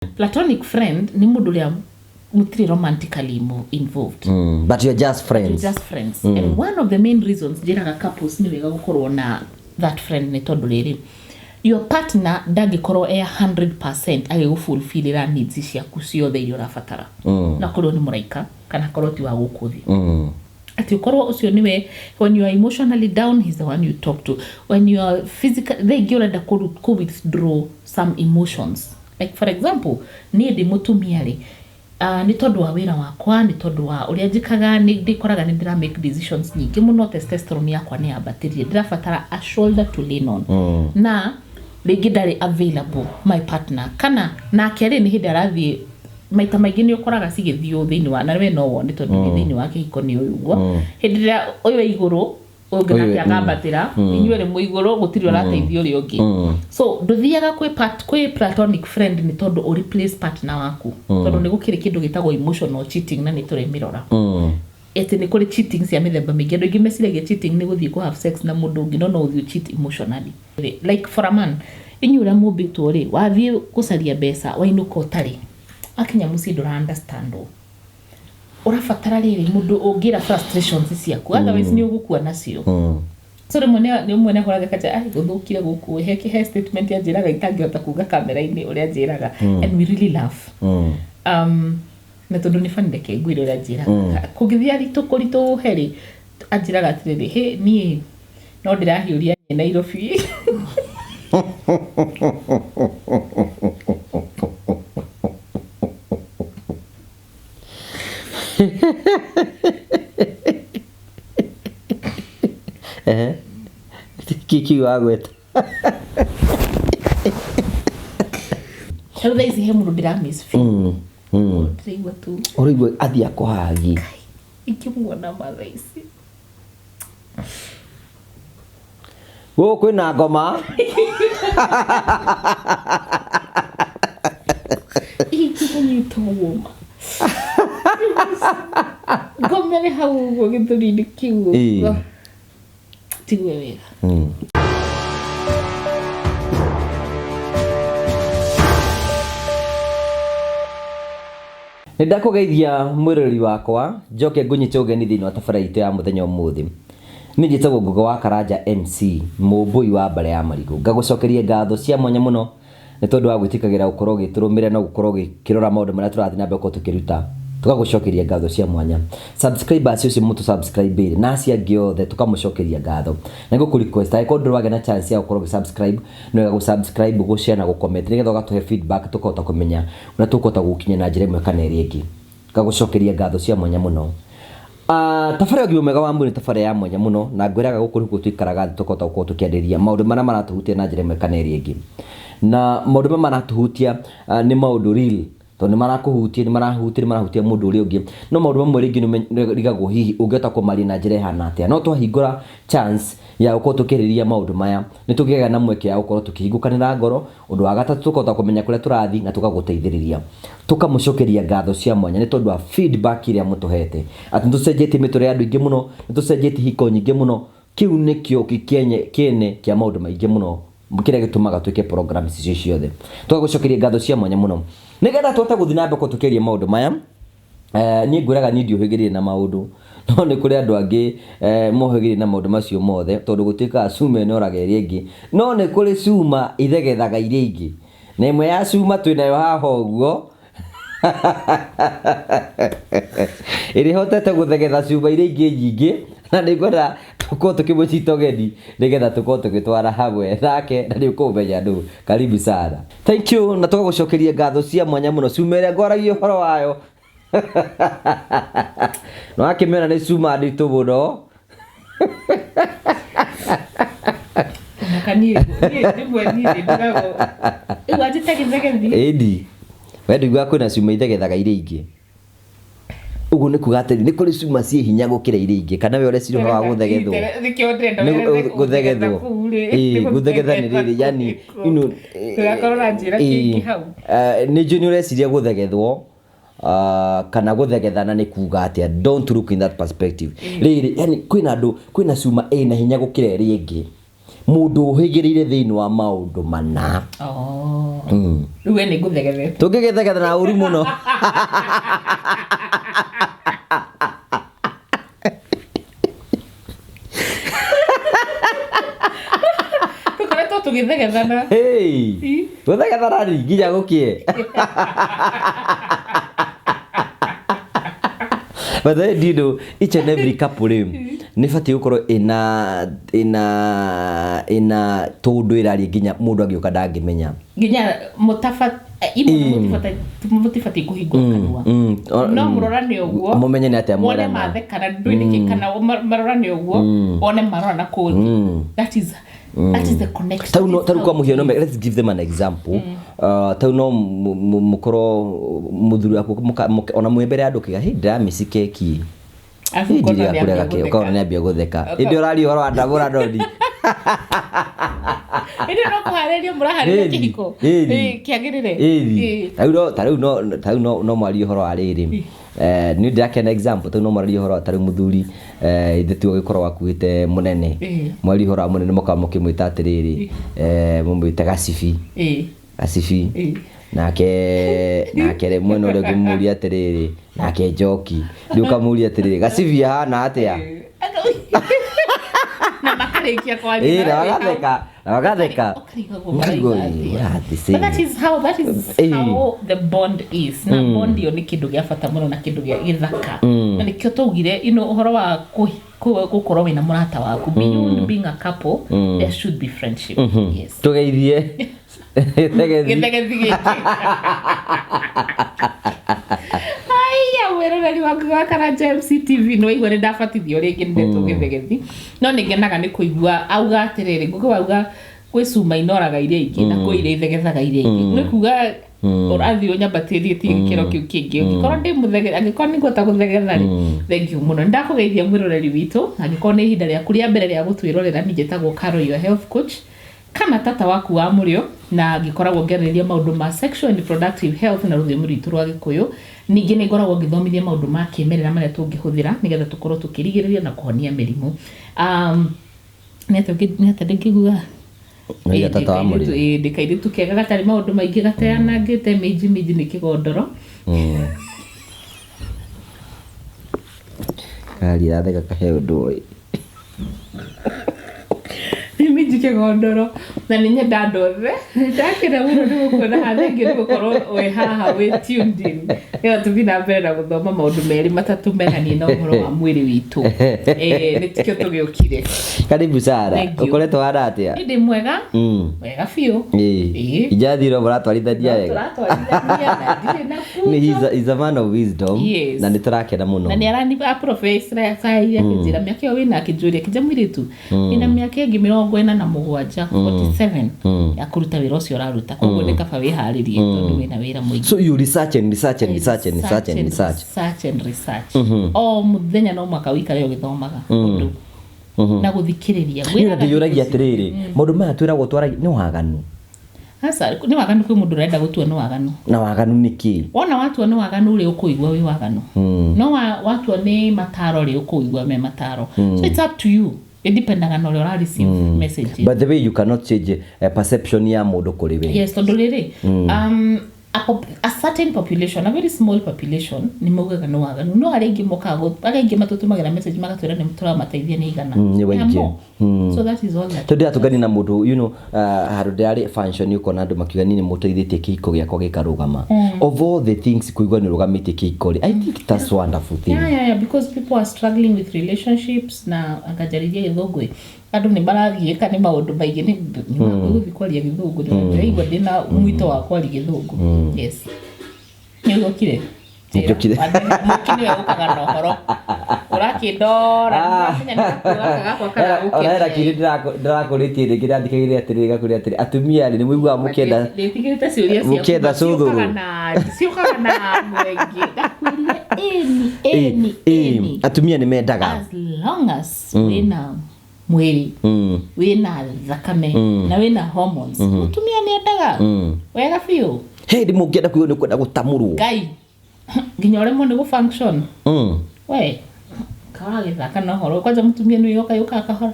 Platonic friend nĩ mũndũ ũrĩa mũtirĩ romantically involved. But you're just friends. You're just friends. And one of the main reasons njĩraga couples nĩ wega gũkorwo na that friend nĩ tondũ rĩrĩ, your partner ndangĩkorwo e 100% agĩgũfulfillĩra needs ciaku ciothe iria ũrabatara. Na korwo nĩ mũraika kana korwo ti wa gũkũ thĩ. Atĩ ũkorwo ũcio nĩwe, when you are emotionally down, he's the one you talk to. When you are physical, rĩngĩ ũrenda kũ withdraw some emotions, like for example niĩ ndĩ mũtumia rĩ, nĩ tondũ wa wĩra wakwa, nĩ tondũ wa ũrĩa njĩkaga, nĩ ndĩkoraga nĩ ndĩra make decisions nyingĩ mũno, testosterone yakwa nĩ yambatĩrire, ndĩrabatara a shoulder to lean on. Na rĩngĩ ndarĩ available, my partner, kana nake rĩ, nĩ hĩndĩ arathiĩ. Maita maingĩ nĩ ũkoraga cigĩthiũ thĩinĩ wa, na we no wone tondũ wĩ thĩinĩ wa kĩhiko, nĩ ũyũ ũguo hĩndĩ ĩrĩa ũyũ wĩ igũrũ, ũyũ ũngĩ nake akambatĩra, inyuĩ rĩ mwĩ igũrũ, gũtirĩ ũrateithia ũrĩa ũngĩ. So ndũthiaga kwĩ part, kwĩ platonic friend nĩ tondũ ũ replace partner waku, tondũ nĩ gũkĩrĩ kĩndũ gĩtagwo emotional cheating na nĩ tũrĩmĩrora atĩ nĩ kũrĩ cheating cia mĩthemba mĩingĩ. Andũ aingĩ meciragia cheating nĩ gũthiĩ kũ have sex na mũndũ ũngĩ, no no ũthiĩ cheat emotionally. Like for a man, inyuĩ ũrĩa mũmbĩtwo rĩ, wathiĩ gũcaria mbeca, wainũka ũtarĩ, wakinya mũciĩ ndũra understand ũrabatara rĩrĩ mũndũ ũngĩra frustrations ciaku, otherwise nĩ ũgũkua nacio. So rĩmwe nĩ ũmwe nĩ ahũraga kanja, ai gũthũkire gũkũ, he statement yanjĩraga itangĩhota kuga kamera-inĩ ũrĩa njĩraga, and we really laugh. Na tondũ nĩ funny, reke ngwĩre ũrĩa anjĩraga. Kũngĩthiĩ aritũ kũritũhe rĩ, anjĩraga atĩrĩrĩ, hĩ, niĩ no ndĩrahiũria Nairobi. Ehe. Kiki wagweta. Rĩu thaa ici he mũndũ ndĩramiss biũ. Ndĩraigua tu. Ũraigua athiĩ akũhagi. Ingĩmuona ma thaa ici. Gũkũ kwĩna ngoma. Ingĩmũnyita ũguo ma ngomere hau ũguo gĩthũri-inĩ kĩu ũguo tigue wega. Nĩ ndakũgeithia mwĩroreri wakwa, njoke ngũnyite ũgeni thĩinĩ wa tabarĩra itũ ya mũthenya ũmũthĩ. Niĩ njĩtagwo Ngũgĩ wa Karanja MC, mũmbũi wa mbare ya marigũ. Ngagũcokeria ngatho cia mwanya mũno nĩ tondũ wa gwĩtĩkagĩra gũkorwo ũgĩtũrũmĩrĩra na gũkorwo ũgĩkĩrora maũndũ marĩa tũrathiĩ na mbere gũkorwo tũkĩruta. Tũgagũcokeria ngatho cia mwanya. Subscribers ũcio mũtũ subscribe na acio angĩ othe tũkamũcokeria ngatho. Na ngũkũ request angĩkorwo ndũrĩ wagĩa na chance ya gũkorwo ũgĩ subscribe, nĩ wega gũ subscribe, gũ share na gũ comment nĩgetha ũgatũhe feedback tũkahota kũmenya ũrĩa tũkũhota gũkinya na njĩra ĩmwe kana ĩrĩa ĩngĩ. Ngagũcokeria ngatho cia mwanya mũno. Tabarĩra ũgima mwega wa mwĩrĩ, tabarĩra ya mwanya mũno, na ngwĩraga gũkũ nĩkuo tũikaraga thĩ tũkahota gũkorwo tũkĩarĩrĩria maũndũ marĩa maratũhutia na njĩra ĩmwe kana ĩrĩa ĩngĩ. Na maũndũ maya maratũhutia nĩ maũndũ real, tondũ nĩ marakũhutia, nĩ marahutia, nĩ marahutia mũndũ ũrĩa ũngĩ. No maũndũ mamwe rĩngĩ nĩ ũrigagwo hihi ũngĩhota kũmaria na njĩra ĩhana atĩa. No twahingũra chance ya gũkorwo tũkĩarĩrĩria maũndũ maya, nĩ tũgĩaga na mweke wa gũkorwo tũkĩhingũkanĩra ngoro. Ũndũ wa gatatũ, tũkahota kũmenya kũrĩa tũrathiĩ na tũgagũteithĩrĩria. Tũkamũcokeria ngatho cia mwanya nĩ tondũ wa feedback ĩrĩa mũtũhete, atĩ nĩ tũcenjetie mĩtũrĩre ya andũ aingĩ mũno, nĩ tũcenjetie ihiko nyingĩ mũno. Kĩu nĩkĩo kĩene kĩa maũndũ maingĩ mũno kĩrĩa gĩtũmaga twĩke programs icio ciothe. Tũgagũcokeria ngatho cia mwanya mũno. Nĩgetha tũhote gũthiĩ na mbere tũkĩaria maũndũ maya, niĩ ngwĩraga niĩ ndiũhĩgĩrĩire na maũndũ, no nĩ kũrĩ andũ angĩ mohĩgĩrĩire na maũndũ macio mothe, tondũ gũtuĩkaga cuma ĩnoraga ĩrĩa ĩngĩ, no nĩ kũrĩ cuma ithegethaga iria ingĩ, na ĩmwe ya cuma twĩnayo haha ũguo ĩrĩa ĩhotete gũthegetha cuma iria ingĩ nyingĩ, na nĩ ngwenda tũkorwo tũkĩmũnyita ũgeni nĩgetha tũkorwo tũgĩtwara hamwe nake, na nĩ ũkũmenya nũ. Karibu sana, thank you, na tũgagũcokeria ngatho cia mwanya mũno. Cuma ĩrĩa ngwaragia ũhoro wayo na wakĩmĩona nĩ cuma nditũ mũno. Ona niĩ rĩmwe niĩ nĩ ndigagwo rĩu anjĩte gĩthegethi. Ĩni we ndiguaga kwĩna cuma ithegethaga iria ingĩ. Ũguo nĩ kuga atĩrĩ, nĩ kũrĩ cuma ciĩ hinya gũkĩra iria ingĩ, kana we ũreciria ũhoro wa gũthegethwo? Nĩkĩo ndĩrenda Nĩ werethe. Gũthegethwo. Kũu rĩ. Ĩĩ, gũthegetha nĩ rĩrĩ, yani ino. Tũgakorwo na njĩra kĩngĩ hau. Nĩ njũĩ nĩ ũreciria gũthegethwo kana gũthegethana nĩ kuga atĩa. Don't look in that perspective. Rĩrĩ, yani kwĩna andũ, kwĩna cuma ĩna hinya gũkĩra ĩrĩa ĩngĩ. Mũndũ ũhĩgĩrĩire thĩinĩ wa maũndũ mana. Oh. Rĩu we nĩ ngũthegethete. Tũngĩgĩthegetha na ũru mũno. Tũkoretwo tũgĩthegethana. Hey! Gũthegethana rĩ nginya gũkĩe. By the way, do you know, each and every couple rĩ nĩ batiĩ gũkorwo ĩna tũndũ ĩraria nginya mũndũ angĩũka ndangĩmenya. Nginya mũtaba imwe mũtibatiĩ kũhingũra kanua. No mũrorane ũguo. Mũmenye nĩ atĩa Wone mwerana. mathekana ndũĩ nĩkĩ kana marorane ũguo wone marora na kũngĩ. That is the connection. Tau no That is tau kwa how muhiano it is. Let's give them an example. Tau no mukorwo muthuri waku ona mwĩ mbere ya andũ kiga, "Hey, ndĩramici keki." Arabu ũkona Hĩndĩ ĩrĩa nĩambia kũrĩa gake gũtheka. ũkaona nĩambia gũtheka. Hĩndĩ ũraria ũhoro wa ndamũra noni. Ĩndĩ no kũharĩria mũraharĩria Ĩni, kĩhiko. ĩni. Ĩ, kĩagĩrĩre. Ĩni. Ĩ. Tarĩu no mwarie ũhoro wa rĩrĩ, nĩ ndĩrakena example, tarĩu no mwarie ũhoro tarĩu mũthuri, ithe tiwe ũgĩkorwo akuĩte mũnene. Mwarie ũhoro wa mũnene mũkorwo mũkĩmwĩta atĩrĩrĩ, mũmwĩte gacibi. Gacibi. Nake rĩ mwena ũrĩa ũngĩ mũmũrie atĩrĩrĩ, nake njoki rĩu ũkamũria atĩrĩrĩ, gacibi ahana atĩa? Na makarĩkia kwaria. Ĩ, na bagatheka na bagatheka. Ũkarigagwo Ũkarigwo, marauga atĩa. "Ĩ, what the same." But that is how the bond is. Na bond ĩyo nĩ kĩndũ gĩa bata mũno na kĩndũ gĩa gĩthaka. Na nĩkĩo twaugire, ũhoro wa gũkorwo wĩna mũrata waku, beyond being a couple, there should be friendship. Yes. Tũgeithie Gĩthegethi. Gĩthegethi gĩkĩ. Aya, mwĩroreri waku wa Karanja MCTV, nĩ waigua nĩ ndabatithio rĩngĩ, nĩ ndetwo gĩthegethi, no nĩ ngenaga nĩ kũigua auga atĩrĩrĩ, Ngũgĩ wauga gwĩ cuma inoraga iria ingĩ na kwĩ iria ithegethaga iria ingĩ, nĩ kuga ũrathiĩ ũnyambatĩrie gĩkĩro kĩu kĩngĩ. Angĩkorwo ndĩ mũthege, angĩkorwo nĩ ngũhota gũthegetha rĩ, thank you mũno. Nĩ ndakũgeithia mwĩroreri witũ. Angĩkorwo nĩ ihinda rĩaku rĩa mbere rĩa gũtwĩrorera, niĩ njĩtagwo Carol, your health coach kana tata waku wa mũrĩo, na ngĩkoragwo ngĩarĩrĩria maũndũ ma sexual and reproductive health na rũthiomi rwitũ rwa Gĩkũyũ. Ningĩ nĩ ngoragwo ngĩthomithia maũndũ ma kĩmerera marĩa tũngĩhũthĩra nĩgetha tũkorwo tũkĩrigĩrĩria na kũhonia mĩrimũ. Nĩ atĩa ndĩngĩguga? Nĩ tata wa mũrĩo. Ĩ, ndĩ kairĩtu kega gatarĩ maũndũ maingĩ, gateanangĩte minji minji nĩ kĩgondoro. Kari ratheka kahe ũndũ ũyũ. Nĩ minji kĩgondoro na nĩ nyenda andũ othe. Ndakena mũno nĩ gũkuona haha. Thengiũ nĩ gũkorwo wĩ haha, wĩ tuned in, nĩgetha tũthiĩ na mbere na gũthoma maũndũ merĩ matatũ meganie na ũhoro wa mwĩrĩ witũ. Nĩ tikĩo tũgĩũkire. Karibu Sara. Thank you. Ũkoretwo hana atĩa? Nĩ ndĩ mwega. Wega biũ. Ĩĩ. Ijathiro mũratwarithania wega. Tũratwarithania na ndirĩ na Nĩ fujo. he's a man of wisdom. Yes. Na nĩ tũrakena mũno. Na nĩ arani aprofesa akĩnjĩra mĩaka ĩyo wĩna, akĩnjũria kĩnja mũirĩtu ĩna mĩaka ĩngĩ 47, 47 ya kũruta wĩra ũcio ũraruta, koguo nĩ kaba wĩharĩrie tondũ wĩna wĩra mũingĩ. So you research and research and research and research and research. Research and research o mũthenya, no mwaka wĩikare ũgĩthomaga ũndũ na gũthikĩrĩria. Niĩ na ndĩyũragia atĩrĩrĩ, maũndũ maya twĩragwo twaragia nĩ waganu? Aca, nĩ waganu. Kwĩ mũndũ ũrenda gũtua nĩ waganu. Na waganu nĩ kĩ? Wona watua nĩ waganu rĩ, ũkũigua wĩ waganu, no watua nĩ mataro rĩ, ũkũigua me mataro. So it's up to you, ĩdipendaga na ũrĩa ũra receive messages. By the way, you cannot change perception ya mũndũ kũrĩ we. Yes, tondũ rĩrĩ, a certain population, a very small population, nĩ maugaga nĩ waganu, no arĩa aingĩ mokaga arĩa aingĩ matũtũmagĩra message magatwĩra nĩ tũramateithia nĩ igana. Nĩ They are waingĩ. more. So that is all that. Tondũ ndĩratũngania na mũndũ, handũ ndĩrarĩ function, ũkona andũ makiuga niĩ nĩ mũteithĩtie kĩhiko gĩakwa gĩkarũgama. Of all the things, kũigua nĩ ũrũgamĩtie kĩhiko rĩ, I think that's wonderful thing. Yeah, because people are struggling with relationships na angajarĩria gĩthũngũ ĩ, andũ nĩ maragiĩka nĩ maũndũ maingĩ, nĩ gũthiĩ kwaria gĩthũngũ, ndĩraigua ndĩna mwito wa kwaria gĩthũngũ. Yes, nĩ ũgũkire. Nĩnjũkire. Mũki nĩwe ũkaga na ũhoro ũrakĩndora, nĩndĩramenya nĩ gakuo gaka gakwa Ona hena karagũkenia. kĩndũ ndĩrakũrĩtie rĩngĩ, ndathikagĩrĩria atĩrĩrĩ, gakũrĩa atĩrĩ, atumia rĩ, nĩ mũiguaga mũkĩenda Ndĩtigĩrĩte ciũria ciaku. Mũkĩenda cũthũrũ. Ciũkaga na mwengĩ, ndakwĩrire ĩni ĩni ĩni. Atumia nĩ mendaga. As long as wĩna mwĩrĩ, wĩna thakame na wĩna hormones, mũtumia nĩ endaga wega biũ. He ndĩ mũngĩenda kũigua nĩ kwenda gũtamũrwo. Ngai, nginya ũremwo nĩ gũ-function. We karagĩthaka na ũhoro kwanja mũtumia nĩ yoka yũkaga kahora.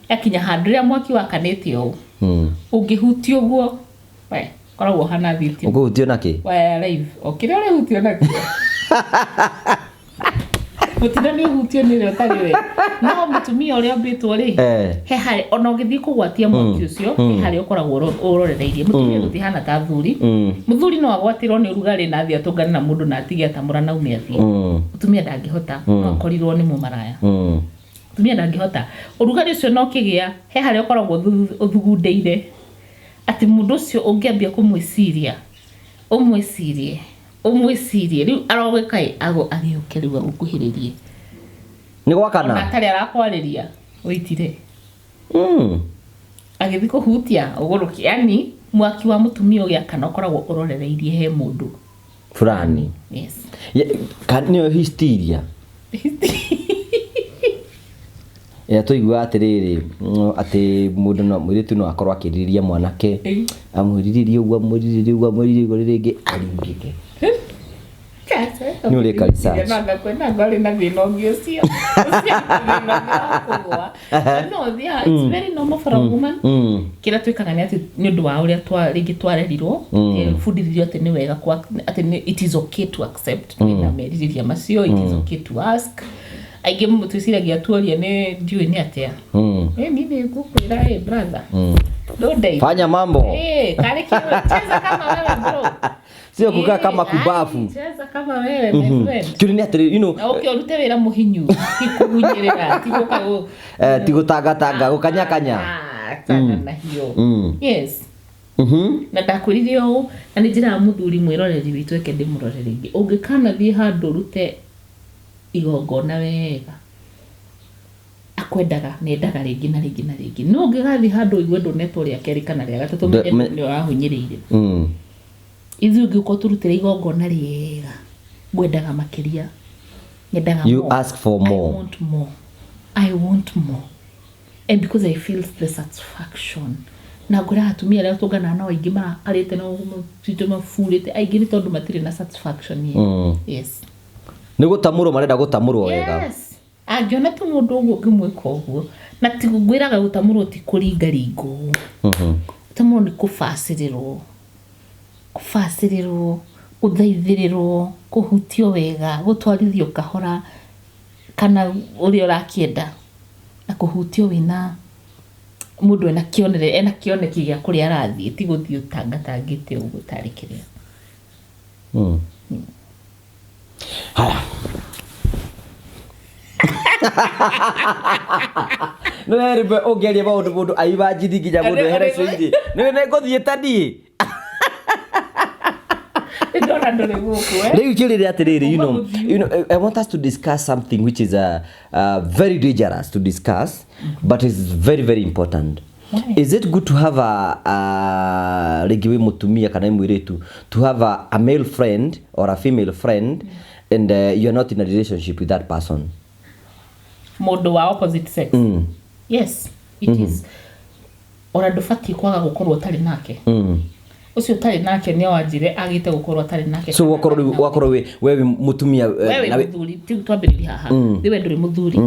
Yakinya handũ rĩrĩa mwaki wakanĩte ũũ, ũngĩhutio ũguo, we koragwo ũhana thitima. Ũkũhutio nakĩ? Waya live o kĩrĩa ũrĩhutio nakĩo, mũtino nĩ ũhutio nĩ ũrĩa ũtarĩ we. No mũtumia ũrĩa ũmbĩtwo rĩ, he harĩ ona ũgĩthiĩ kũgwatia mwaki ũcio, he harĩa ũkoragwo ũrorereirie. Mũtumia gũtihana ta athuri. Mũthuri no agwatĩrwo nĩ ũrugarĩ na athiĩ atũngane na mũndũ na atige atamũra na aume athiĩ. Mũtumia ndangĩhota, no akorirwo nĩ mũmaraya. Mũtumia ndangĩhota ũrugarĩ ũcio, no kĩgĩa he harĩa ũkoragwo ũthugundĩire atĩ mũndũ ũcio ũngĩambia kũmwĩciria, ũmwĩcirie, ũmwĩcirie, rĩu arogĩka ĩ agĩũke rĩu agũkuhĩrĩrie. Nĩ ona gwakana. Atarĩ arakwarĩria wĩitire. Agĩthiĩ kũhutia ũgũrũki, yani mwaki wa mũtumia ũgĩakana ũkoragwo ũrorereirie he mũndũ Fulani. Yes. Nĩyo hysteria ĩrĩa tũiguaga atĩrĩrĩ, atĩ mũndũ no mũirĩtu no akorwo akĩrirĩria mwanake, amwĩrirĩrie ũguo, amwĩrirĩrie ũguo, amwĩrirĩrie ũguo, rĩrĩ rĩngĩ aringĩke. Nĩ ũrĩka research. Nanga ũrĩ na thĩna ũngĩ ũcio. Ũcio nĩ thĩna ũngĩ wa kũgũa. No, yeah, it's very normal for a woman. Kĩrĩa twĩkaga nĩ atĩ nĩ ũndũ wa ũrĩa rĩngĩ twarerirwo, bundithirio atĩ nĩ wega atĩ it is okay to accept wĩna merirĩria macio, it is okay to ask. Aingĩ twĩciragia tuoria nĩ ndiũĩ nĩ atĩa. Ĩ, niĩ nĩ ngũkwĩra, ĩ brother, ndũndeithie. Fanya mambo. Eh, karĩ kĩo, cheza kama wewe, bro. Sio kukaa Eh, kama ai, kubafu. Cheza kama wewe, my friend. Kĩũria nĩ atĩrĩrĩ, Na ũke ũrute wĩra mũhinyu, ti kũhunyĩrĩra, ti gũka ti gũtangatanga, gũkanyakanya. Ah, achana na hiyo. Yes. Na ndakwĩrire ũũ, na nĩ njĩraga mũthuri mwĩroreri witũ, eke ndĩmũrore rĩngĩ, ũngĩkanathiĩ handũ ũrute igongona wega, akwendaga nendaga rĩngĩ na rĩngĩ na rĩngĩ. No ũngĩgathiĩ handũ ũigue ndũnetwo rĩa kerĩ kana rĩa gatatũ, menye nĩ ũrahunyĩrĩire. Ithuĩ ũngĩũka ũtũrutĩre igongona rĩega, ngwendaga makĩria, nyendaga You more. Ask for more. I want more, I want more, and because I feel the satisfaction. Na ngwĩra atumia arĩa tũnganaga nao, aingĩ marakarĩte na citũ maburĩte, aingĩ nĩ tondũ matirĩ na satisfaction yet. Yes. Nĩ gũtamũrwo, marenda gũtamũrwo wega. Yes, angĩona tu mũndũ ũguo ũngĩmwĩka ũguo, na ti ngwĩraga gũtamũrwo ti kũringaringwo. Gũtamũrwo nĩ kũbacĩrĩrwo, kũbacĩrĩrwo, gũthaithĩrĩrwo, kũhutio wega, gũtwarithio kahora kana ũrĩa ũrakĩenda, na kũhutio wĩna mũndũ ena kĩonere, ena kĩoneki gĩa kũrĩa arathiĩ, ti gũthiĩ ũtangatangĩte ũguo tarĩ kĩrĩa. Haya, nĩ werĩmwe ũngĩaria maũndũ mũndũ aimanjini nginya mũndũ ehere cuiri nĩ ngũthiĩ ta niĩ. Ndona ndũrĩ gũkũ, eh? Rĩu kĩũria atĩrĩrĩ, Kuma gũthiĩ. I want us to discuss something which is very dangerous to discuss, but is very, very important. Why? Is it good to have a rĩngĩ wĩ mũtumia kana wĩ mũirĩtu, to have a male friend or a female friend and you are not in a relationship with that person? Mũndũ wa opposite sex? Yes, it is. Ona ndũbatiĩ kwaga gũkorwo ũtarĩ nake. Ũcio ũtarĩ nake nĩ wanjire agĩte gũkorwo atarĩ nake. So wakorwo rĩu wakorwo wĩ we wĩ mũtumia, We wĩ na mũthuri, ti twambĩrĩrie haha. Rĩu we ndũrĩ mũthuri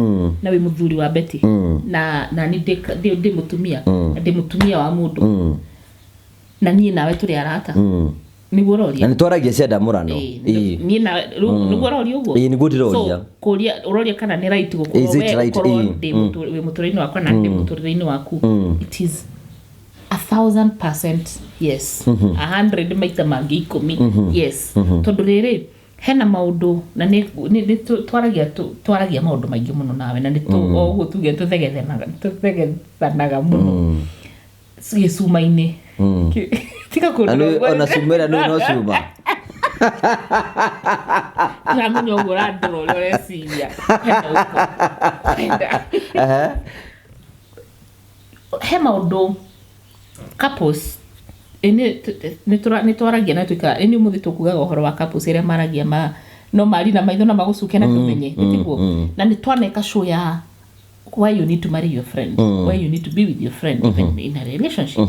na wĩ mũthuri wa Betty, na ni ndĩ mũtumia na ndĩ mũtumia wa mũndũ, na niĩ nawe tũrĩ arata, nĩguo Na ũroria? nĩ twaragia cia ndamũrano. Ĩĩ, niĩ nawe rĩu nĩguo ũroria ũguo? Ĩĩ, nĩguo ndĩroria. So, kũria ũroria kana nĩ right Is gũkorwo it we right? ũkorwo Ĩĩ, wĩ mũtũrĩre-inĩ wakwa na ndĩ mũtũrĩre-inĩ waku? It is 1000% yes, 100 maita mangĩ 10, yes. Tondũ rĩrĩ, hena maũndũ na nĩ twaragia maũndũ maingĩ mũno nawe, na nĩ o ũguo tuge tũthegethanaga mũno gĩcuma-inĩ. Tiga Na kũndora ũguo. ona cuma ĩrĩa nĩ no cuma. Ndĩramenya ũguo ũrandora ũrĩa ũreciria. Kwenda ũguo. Kwenda. He maũndũ couples nĩ twaragia na tuika ĩ nĩ ũmũthĩ tũkugaga ũhoro wa couples ĩrĩa maragia ma no mari na maitho na magũcuke na tũmenye nĩ tiguo, na nĩ twaneka show ya why you need to marry your friend, why you need to be with your friend even in a relationship.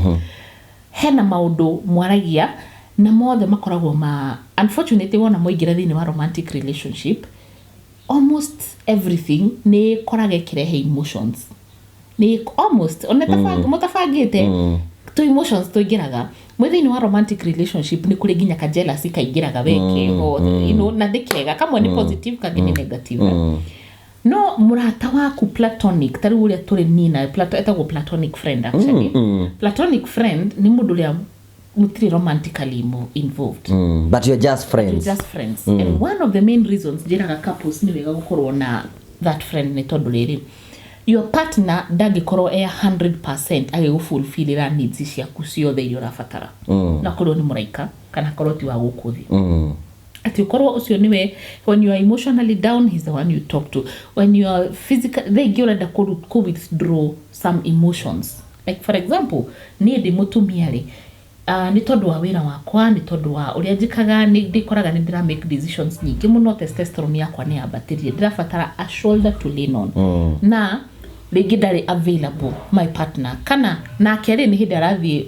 Hena maũndũ mwaragia na mothe makoragwo ma, unfortunately, wona mwaingĩra thĩinĩ wa romantic relationship, almost everything nĩ ĩkoraga ĩkĩrehe emotions. Nĩ almost ona mũtabangĩte tũ emotions tũingĩraga mwĩ thĩinĩ wa romantic relationship. Nĩ kũrĩ nginya ka jealousy kaingĩraga we keho, na nĩ kega kamwe nĩ positive, kangĩ nĩ negative. No mũrata waku platonic, ta rĩu ũrĩa tũrĩ niĩ nawe, etagwo platonic friend actually. Platonic friend nĩ mũndũ ũrĩa mũtirĩ romantically involved. But you're just friends. Just friends. And one of the main reasons njĩraga couples nĩ wega gũkorwo na that friend nĩ tondũ rĩrĩ, your partner ndangĩkorwo e 100% agĩgũfulfillĩra needs ciaku ciothe iria ũrabatara, na korwo nĩ mũraika kana korwo ti wa gũkũ thĩ, atĩ ũkorwo ũcio nĩwe when you are emotionally down, he's the one you talk to. When you are physical, rĩngĩ ũrenda kũ withdraw some emotions, like for example niĩ ndĩ mũtumia rĩ, nĩ tondũ wa wĩra wakwa, nĩ tondũ wa ũrĩa njĩkaga, nĩ ndĩkoraga nĩ ndĩra make decisions nyingĩ mũno, testosterone yakwa nĩ yambatĩrire, ndĩrabatara a shoulder to lean on, na rĩngĩ ndarĩ available my partner, kana nake rĩ nĩ hĩndĩ arathiĩ.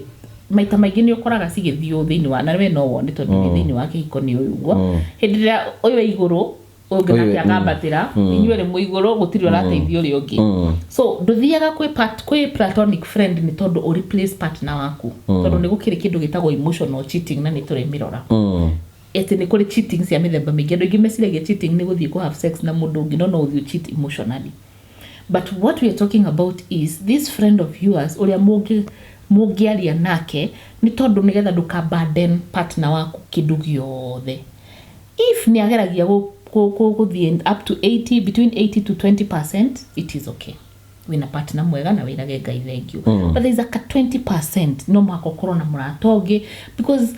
Maita maingĩ nĩ ũkoraga cigĩthiũ thĩinĩ wa, na we no wone tondũ wĩ thĩinĩ wa kĩhiko nĩ ũyũ ũguo, hĩndĩ ĩrĩa ũyũ e igũrũ, ũngĩ nake akambatĩra, inyuĩ rĩ mwĩ igũrũ, gũtirĩ ũrateithia ũrĩa ũngĩ. So ndũthiaga kwĩ kwĩ platonic friend nĩ tondũ ũ replace partner waku, tondũ nĩ gũkĩrĩ kĩndũ gĩtagwo emotional cheating na nĩ tũrĩmĩrora atĩ nĩ kũrĩ cheating cia mĩthemba mĩingĩ. Andũ aingĩ meciragia cheating nĩ gũthiĩ kũ have sex na mũndũ ũngĩ, no no ũthiĩ cheat emotionally. But what we are talking about is this friend of yours ũrĩa mũngĩaria nake, nĩ tondũ nĩgetha ndũka burden partner waku kĩndũ gĩothe. If nĩ ageragia gũthiĩ up to 80, between 80 to 20%, it is okay, wĩna partner mwega na wĩrage Ngai thank you. But there is a ka 20% no mũhaka ũkorwo na mũrata ũngĩ, because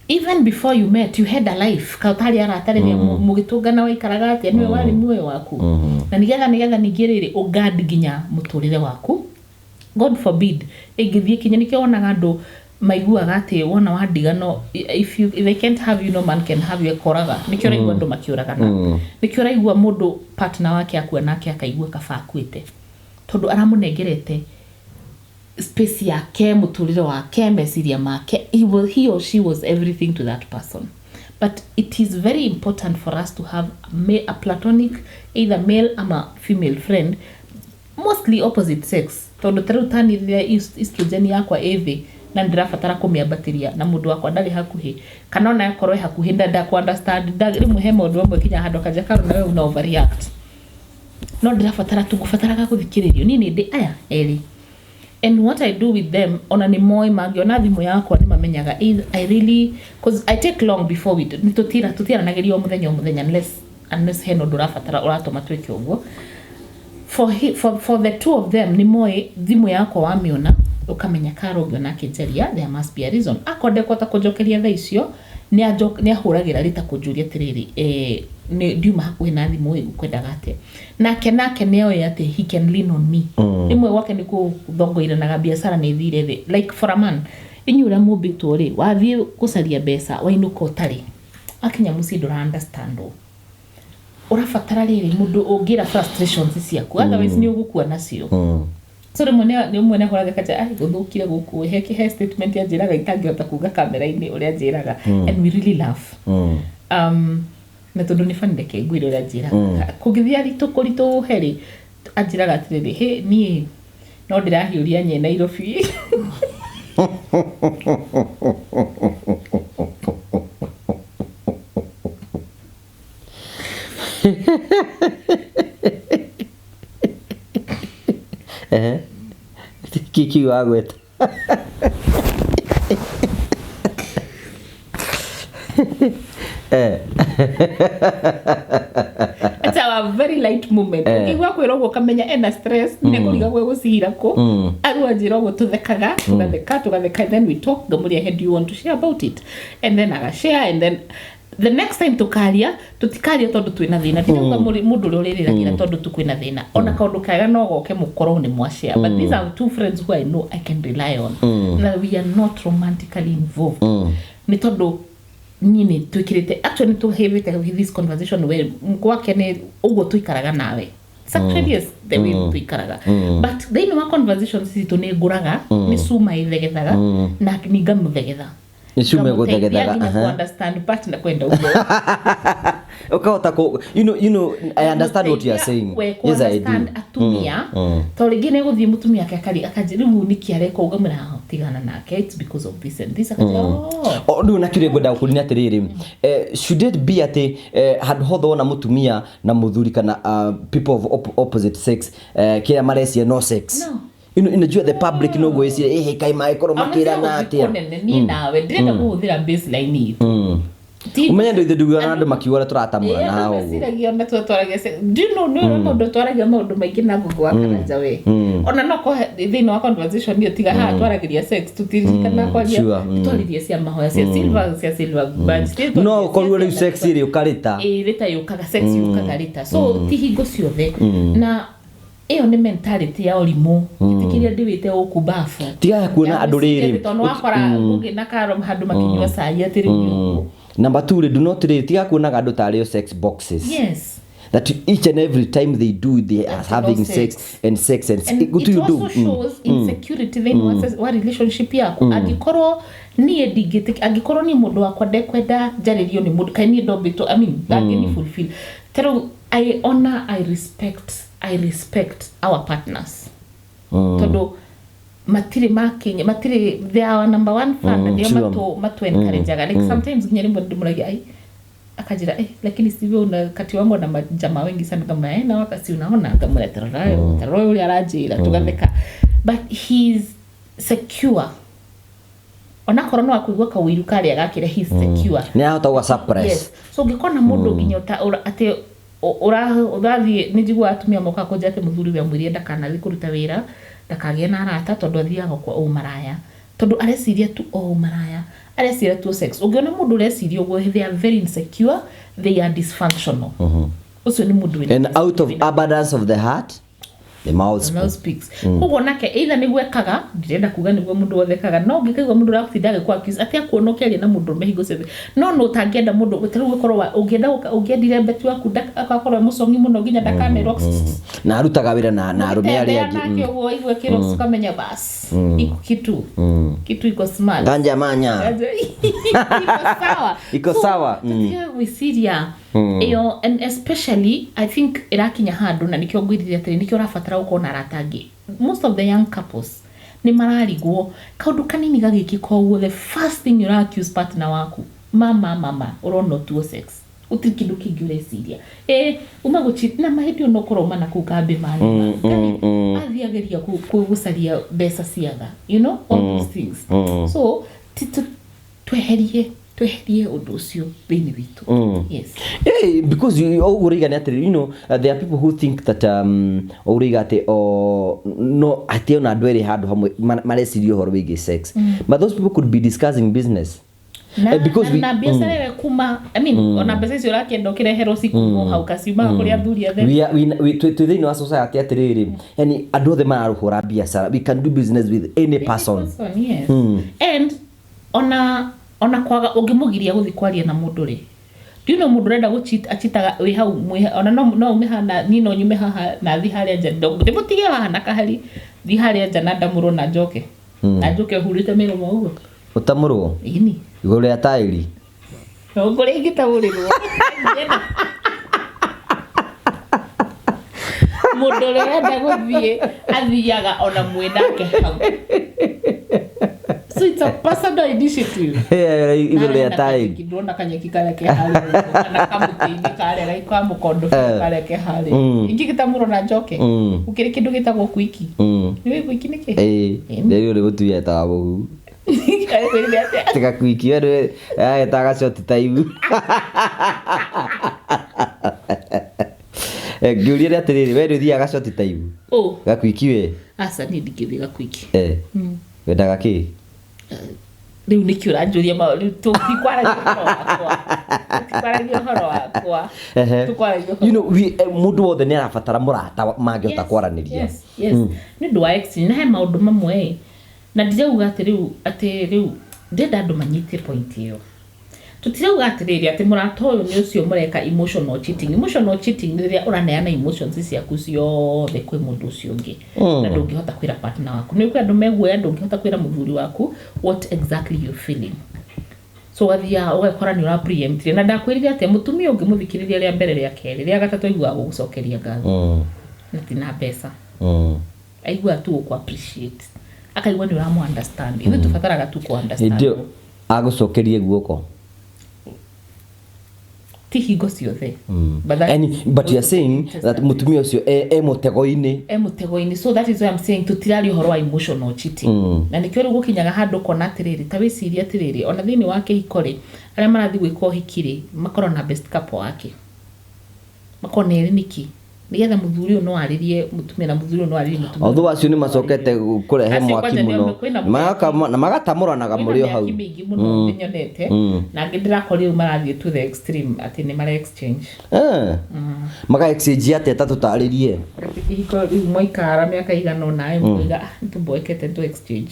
even before you met you had a life. Ka ũtarĩ arata rĩrĩa mũgĩtũngana waikaraga atĩa? Nĩwe warĩ muoyo waku, na nĩgetha ningĩ rĩrĩ ũgad nginya mũtũrĩre waku, God forbid ĩngĩthiĩ kinya. Nĩkĩo wonaga andũ maiguaga atĩ wona wandigano, if I can't have you, no man can have you, ekoraga. Nĩkĩo ũraigua andũ makĩũragana, nĩkĩo ũraigua mũndũ partner wake akua nake akaigua kaba akuĩte, tondũ aramũnengerete space yake, mũtũrĩre wake, meciria make. He or she was everything to that person. But it is very important for us to have a platonic, either male ama female friend, mostly opposite sex, tondũ ta rĩu tani rĩrĩa estrogen yakwa ĩ thĩ na ndĩrabatara kũmĩambatĩria na mũndũ wakwa ndarĩ hakuhĩ, kana ona akorwo e hakuhĩ ndenda ku understand, rĩmwe he maũndũ amwe kinya handũ akanja karo na we una overreact, no ndĩrabatara tu ngũbataraga gũthikĩrĩrio. Niĩ nĩ ndĩ aya erĩ, and what I do with them, ona nĩ moĩ mangĩona thimũ yakwa nĩ mamenyaga either I really, cause I take long before we nĩ tũtira tũtiaranagĩria o mũthenya o mũthenya, unless hena ũndũ ũrabatara ũratũma twĩke ũguo. For the two of them nĩ moĩ thimũ yakwa wamĩona ũkamenya karo ũngĩona akĩnjaria, there must be a reason. Akorwo ndekũhota kũnjokeria thaa icio, nĩ ahũragĩra rĩta kũnjũria atĩrĩrĩ, nĩ ndiuma hakuhĩ na thimũ ĩ, ũkwendaga atĩa? Nake nĩ oĩ atĩ he can lean on me. Rĩmwe gwake nĩ kũthongoiranaga biacara nĩ ĩthire thĩ. Like for a man, inyuĩ ũrĩa mũmbĩtwo rĩ, wathiĩ gũcaria mbeca wainũka ũtarĩ akinya mũciĩ, ndũra understand ũ ũrabatara rĩrĩ mũndũ ũngĩra frustrations ciaku, otherwise nĩ ũgũkua nacio. So rĩmwe nĩ ũmwe nĩ ahũraga kanja ai gũthũkire gũkũ, he statement anjĩraga itangĩhota kuga kamera-inĩ ũrĩa anjĩraga, and we really laugh. Na tondũ nĩ funny, reke ngwĩre ũrĩa anjĩraga. Kũngĩthiĩ aritũ kũritũhe rĩ, anjĩraga atĩrĩrĩ, hĩ niĩ no ndĩrahiũria nye Nairobi. Ehe. Kiki wagweta. It's a very light moment. Ũngĩigua kwĩra ũguo ũkamenya ena stress, nĩ gwe gũcihira kũ aru anjĩra ũguo, tũthekaga, tũgatheka, tũgatheka, then we talk. Ngamũria, "Hey, do you want to share about it?" And then agashare, and then the next time tukaria, tutikaria tondũ twĩna thĩna. Ndirauga mũndũ ũrĩa ũrĩrĩragĩra tondũ tu kwĩna thĩna, ona kaũndũ kega no goke mũkorwo nĩ mwashare. But these are two friends who I know I can rely on, na we are not romantically involved, nĩ tondũ niĩ nĩ twĩkĩrĩte, actually nĩ tũhĩvĩte this conversation where gwake nĩ ũguo tũikaraga nawe. It's actually, yes, the way tũikaraga, but thĩinĩ wa conversations citũ nĩ ngũraga, nĩ cuma ĩthegethaga na nĩ ngamũthegetha. Nĩ ciume Ngamũteithia gũthegethaga, nginya aha. ku understand partner kwenda ũguo. Ũkahota kũ you know I understand what you are saying. We ku Yes, I do. understand atumia, to rĩngĩ nĩ gũthiĩ mũtumia ake akari akanjĩ rĩu nĩkĩ areka ũguo, ngamwĩra, "Ah, tigana nake, it's because of this and this." Akanjĩra, "Oh." O rĩu na kĩũria ngwenda gũkũria nĩ atĩrĩrĩ, should it be atĩ handũ hothe wona mũtumia na mũthuri kana people of opposite sex, kĩrĩa marecia no sex? No. Unajua the public no gwĩciria ĩhĩ kaĩ mangĩkorwo makĩrana atĩa. Nene niĩ nawe ndĩrenda kũhũthĩra baseline itũ. Ũmenye ndũ ithuĩ ndiguaga na andũ makiuga ũrĩa tũratamũrana haha ũguo. Meciragia ona twatwaragia do you know nĩ ũrĩa mũndũ twaragia maũndũ maingĩ na ngũngũ wa Karanja we, ona no ko thĩinĩ wa conversation ĩyo tiga haha twaragĩria sex, tũtiririkana kwaria. Twaririe cia mahoya, cia silver badge. No ũkorwo rĩu sex ĩrĩ ũkarĩta. Ĩ rĩta yũkaga, sex yũkaga rĩta, so ti hingo ciothe, na ĩyo nĩ mentality ya ũrimũ ĩtĩkĩria ndĩwĩte ũkumbabu. Tigaga kuona andũ rĩrĩ. Tondũ wakora ngũgĩ na Karo handũ makĩnyua cai atĩ rĩu nĩ ũguo. Number two rĩ, do not rĩ, tiga kuonaga andũ tarĩ o sex boxes, that each and every time they do, they are That's having no sex, sex. and sex and And gũtirĩ it ũndũ. also shows insecurity thĩinĩ wa relationship yaku. Angĩkorwo niĩ ndingĩtĩk, angĩkorwo niĩ mũndũ wakwa ndekwenda njarĩrio nĩ mũndũ, kaĩ niĩ ndombĩtwo, I mean, ndangĩni fulfill tarĩu. I honor, I respect our partners, tondũ matirĩ makinya, matirĩ, they are our number one fan, na nĩo matu encourageaga. Like sometimes nginya rĩmwe ndĩmũragia, ai, akajira, "Eh, lakini sivyo una kati wangu na majamaa wengi sana." Kama, "Eh, na wakasi unaona," ngamwĩra, "Tarora, tarora ũrĩa aranjĩra," tugatheka, but he's secure onakorwo no akũigua kawĩiru karĩa gakĩre, he's secure. Nĩ arahota gũga suppress. Yes, so ũngĩkona mũndũ nginya atĩ ũrathiĩ, nĩ njiguaga atumia mokaga kũnjĩra atĩ mũthuri we amwĩrire ndakanathiĩ kũruta wĩra, ndakagĩe na arata, tondũ athiaga kwa ũmaraya, tondũ areciria tu o ũmaraya, areciria tu o sex. Ũngĩona mũndũ ũreciria ũguo, they are very insecure, they are dysfunctional. Ũcio nĩ mũndũ wĩna And out of abundance of the heart the mouth the mouth speaks. Koguo nake either nĩguo ekaga, ndirenda kuga nĩguo mũndũ wothe ekaga, no ũngĩkaigua mũndũ ũragũtinda agĩkũ accuse atĩ akuona ũkĩaria na mũndũ ũrũme hingo ciothe, no ũtangĩenda mũndũ ta rĩu ũkorwo ũngĩenda ũngĩendire beti waku agakorwo e mũcong'i mũno nginya ndakanerwo. Na arutaga wĩra na arũme arĩa angĩ. Nake ũguo aigue kĩro, ukamenya bas iko kitu iko smart. Ganja manya. Iko sawa. Iko So, sawa. Tũtige gwĩciria ĩyo, and especially I think ĩrakinya handũ, na nĩkĩo ngwĩrire atĩrĩ, nĩkĩo ũrabatara gũkorwo na arata angĩ. Most of the young couples nĩ mararigwo kaũndũ kanini gagĩkĩka ũguo, the first thing ũra accuse partner waku, mama mama ũrona tuo sex, gũtirĩ kĩndũ kĩngĩ ũreciria. Ĩ uma gũchi na mahĩndĩ ĩyo no ũkorwo uma na kũu kambĩ mani athiĩ ageria gũcaria mbeca ciaga, all those things. So tweherie ũndũ ũcio thĩinĩ witũ, yes. Yeah, because you ũguo ũroiga nĩ atĩrĩ, there are people who think that ũroiga atĩ o no atĩ ona andũ erĩ handũ hamwe mareciria ũhoro wĩgiĩ sex, but those people could be discussing business. Na, Because na, na biacara ĩyo kuma, I mean, ona mbeca icio ũrakĩenda ũkĩreherwo cikuma hau kaciumaga kũrĩ athuri othe. We are, we, twĩ thĩinĩ wa society atĩrĩrĩ, yani andũ othe mararũhũra biacara, we can do business with any person. Person, yes. And ona kwaga ũngĩmũgiria gũthiĩ kwaria na mũndũ rĩ, do you know mũndũ ũrenda gũcheat achitaga wĩ hau mwĩ ona no ume haha na niĩ no nyume haha na thiĩ harĩa nja, ndĩmũtige haha na kahari, thiĩ harĩa nja na ndamũrwo na njoke hurĩte mĩromo ũguo. Ũtamũrwo? Ĩni. Igũrũ rĩa taĩri? No kũrĩa ingĩtamũrĩrwo mũndũ ũrĩa ũrenda gũthiĩ athiaga ona mwĩ nake hau, so it's a personal initiative. Igũrũ rĩa taĩri. Ndona kanyeki karĩa ke harĩa ũguo, kana kamũtĩ-inĩ karĩa ka mũkondo karĩa ke harĩa, ingĩgĩtamũrwo na njoke gũkĩrĩ kĩndũ gĩtagwo kwiki. Nĩ kwiki nĩkĩ? Ĩĩ, rĩu ũrĩ mũtumia etaga mũhu. Kwĩrire atĩa? Tiga kwiki, we nĩwe agetaga short time. Ngĩũria nĩ atĩrĩrĩ, we nĩ ũthiaga short time? Ũ? Gakwiki we? Aca, niĩ ndingĩthiĩ gakwiki. Wendaga kĩ? Rĩu nĩkĩ ũranjũria rĩu tũtikwaragia ũhoro wakwa, tũtikwaragia ũhoro wakwa. Tũkwaragia ũhoro We, mũndũ wothe nĩ arabatara mũrata mangĩhota kwaranĩria. Yes, nĩ ũndũ wa exchange, na he maũndũ mamwe ĩ, na ndirauga atĩ rĩu ndĩrenda andũ manyite point ĩyo. Tũtirauga atĩrĩrĩ atĩ mũrata ũyũ nĩ ũcio mũreka emotional cheating. Emotional cheating nĩ rĩrĩa ũraneana emotions ciaku ciothe kwĩ mũndũ ũcio ũngĩ na ndũngĩhota kwĩra partner waku. Nĩ kwĩ andũ meguoya, ndũngĩhota kwĩra mũthuri waku what exactly you're feeling. So ũgathiaga ũgakora nĩ ũra preempt na ndakwĩrire atĩa, mũtumia ũngĩmũthikĩrĩria rĩa mbere, rĩa kerĩ, rĩa gatatũ, aiguaga gũgũcokeria ngatho na ti na mbeca. Aiguaga tu gũkũ appreciate, akaigua nĩ ũramũ understand. Ithuĩ tũbataraga tu kũ understand. Hĩndĩ ĩyo agũcokerie guoko. Ti hingo ciothe. But that But you are saying that mũtumia ũcio e mũtego-inĩ. E mũtego-inĩ. So that is why I'm saying tũtiraria ũhoro wa emotional cheating. Na nĩkĩo rĩu gũkinyaga handũ ũkona atĩrĩrĩ, ta wĩcirie atĩrĩrĩ, ona thĩinĩ wa kĩhiko rĩ, arĩa marathiĩ gwĩka ũhiki rĩ, makorwo na best couple wake, makorwo na erĩ. Nĩkĩ? Nĩgetha mũthuri ũyũ no arĩrie mũtumia na mũthuri ũyũ no arĩrie mũtumia. Although acio nĩ macokete kũrehe Acio mwaki kwanja nĩo mũno. kwĩna Na magatamũranaga kwĩna mũrĩ o hau. mĩaki mĩingĩ mũno ndĩnyonete, na angĩ ndĩrakorire rĩu marathiĩ to the extreme atĩ nĩ mara exchange. Maka exchange atĩa? Ta tũtarĩrie. Atĩ kĩhiko rĩu mwaikara mĩaka igana ũna ĩ, mũkoiga, "Ah, nĩtũmboekete tu exchange."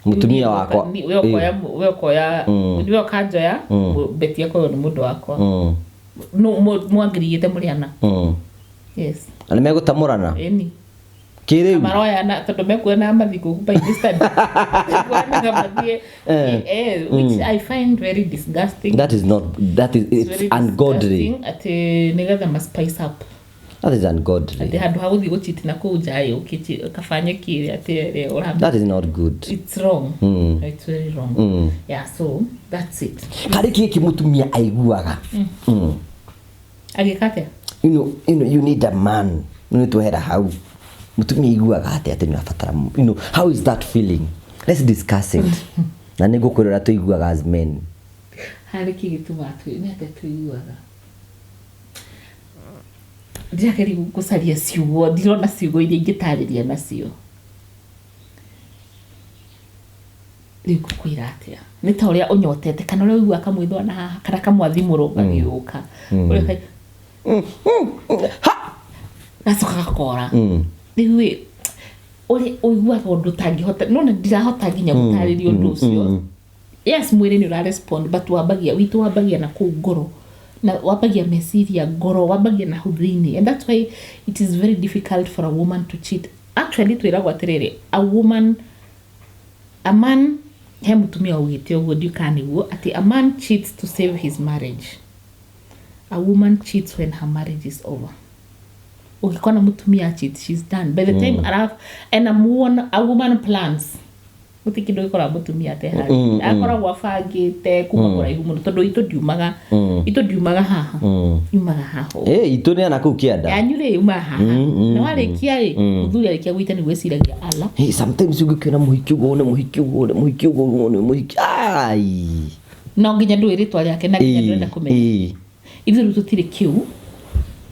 Mũtumia wakwa. We ũkoya, we ũkoya, we ũkanjoya, beti akoywo nĩ mũndũ wakwa. No mwangirigĩte mũrĩ ana. Yes. Na nĩ megũtamũrana Ĩni. kĩrĩu. Maroyana tondũ mekuona mathikũ by distance, mekuonaga mathiĩ, which I find very disgusting. That is not, that is, It's very it's ungodly. disgusting atĩ nĩgetha ma spice up. That is ungodly. Atĩ handũ ha gũthiĩ gũchiti na kũu nja ĩ, ũkĩchi kaba nyeki ĩrĩa atĩ ĩrĩa ũra That is not good. It's wrong. It's very wrong. Yeah, so that's it. Harĩ kĩĩ kĩ mũtumia aiguaga? Agĩka atĩa? You need a man. Nĩ twehera hau, mũtumia aiguaga atĩa atĩ nĩ abatara, how is that feeling? Let's discuss it na nĩ ngũkwĩra ũrĩa tũiguaga as men. Harĩ kĩ gĩtũmaga nĩ atĩa tũiguaga? Ndĩrageria gũcaria ciugo, ndirona ciugo iria ingĩtarĩria nacio. Rĩu ngũkwĩra atĩa? Nĩ ta ũrĩa ũnyotete kana ũrĩa ũiguaga kamwĩthwa na haha kana kamwathimũro gagĩũka. Ũrĩa gacoka gakora. Rĩu ĩ, ũrĩa ũiguaga ũndũ ũtangĩhota, nona ndirahota nginya gũtarĩria ũndũ ũcio. Yes, mwĩrĩ nĩ ũrarespond, but wambagia witũ, wambagia na kũu ngoro, na wambagia meciria, ngoro, wambagia na hau thĩinĩ, and that's why it is very difficult for a woman to cheat. Actually, twĩragwo atĩrĩrĩ, a woman, a man, he mũtumia augĩte ũguo, ndiũ kana nĩguo, atĩ a man cheats to save his marriage, a woman cheats when her marriage is over. Ũngĩkona mũtumia cheat, she's done by the time araf and a woman plans. Gũtirĩ kĩndũ gĩkoraga mũtumia ateharĩirie, akoragwo abangĩte kuma kũraihu mũno, tondũ itũ ndiumaga haha, yumaga haha ũũ. Ĩ, itũ nĩ ana kũu kĩanda. Yanyu rĩ, yumaga haha, na warĩkia rĩ, mũthuri arĩkia gwita nĩ gwĩciragia ala. Hey, sometimes ũngĩkĩona mũhiki ũguo, wone mũhiki ũguo, wone mũhiki ũguo, wone mũhiki, ai. No nginya ndũĩ rĩtwa rĩake na nginya ndũrenda kũmenya. Ithuĩ rĩu tũtirĩ kĩu,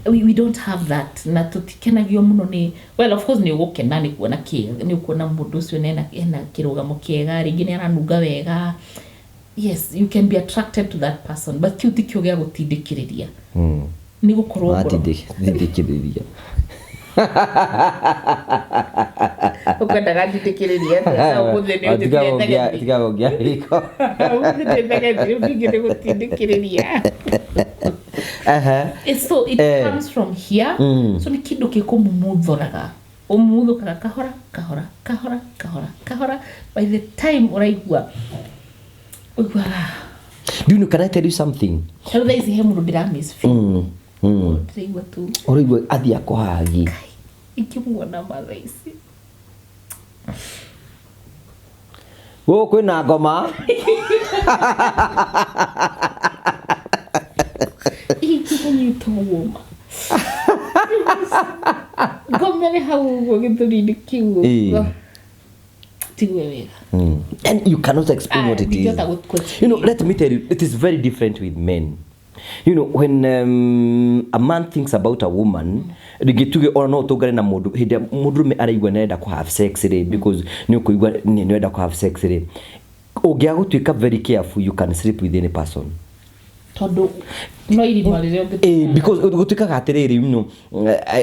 we don't have that, na tũtikenagio mũno nĩ, well, of course nĩ ũgũkena nĩ kuona kĩ, nĩ ũkuona mũndũ ũcio nĩ ena kĩrũgamo kĩega, rĩngĩ nĩ aranunga wega. Yes, you can be attracted to that person, but kĩu ti kĩo gĩa gũtindĩkĩrĩria nĩ gũkorwo ngoro. Watindĩkĩrĩria. Ũkwendaga ndindĩkĩrĩrie atĩa? Na ũmũthĩ nĩ ũnjĩtire ndegethi. Tiga gũgia riko. Ũmũthĩ nĩ ndegethi, rĩu ningĩ nĩ gũtindĩkĩrĩria. So it comes from here. So nĩ kĩndũ gĩkũmumuthoraga, ũmumuthũkaga kahora kahora kahora kahora kahora, by the time ũraigua ũiguaga. Do you know, can I tell you something? Rĩu thaa ici he mũndũ ndĩramiss biũ. Ndĩraigua tu. Ũraigua athiĩ akũhagi. Ingĩmuona ma thaa ici. Gũkũ kwĩna ngoma. Ingĩmũnyita ũguo ma ngomere hau ũguo gĩthũri-inĩ kĩu ũguo, tigue wega. And you cannot explain what it is. Ndingĩhota gũ- Let me tell you, it is very different with men. When a man thinks about a woman, rĩngĩ tuge ona no ũtũngane na mũndũ hĩndĩ ĩrĩa mũndũrũme araigua nĩarenda kũ have sex rĩ, because nĩ ũkũigua nĩ nĩarenda kũ have sex rĩ, ũngĩaga gũtuĩka very careful, you can sleep with any person. Tondũ no irima rĩrĩa ũngĩ. Because gũtuĩkaga atĩrĩrĩ,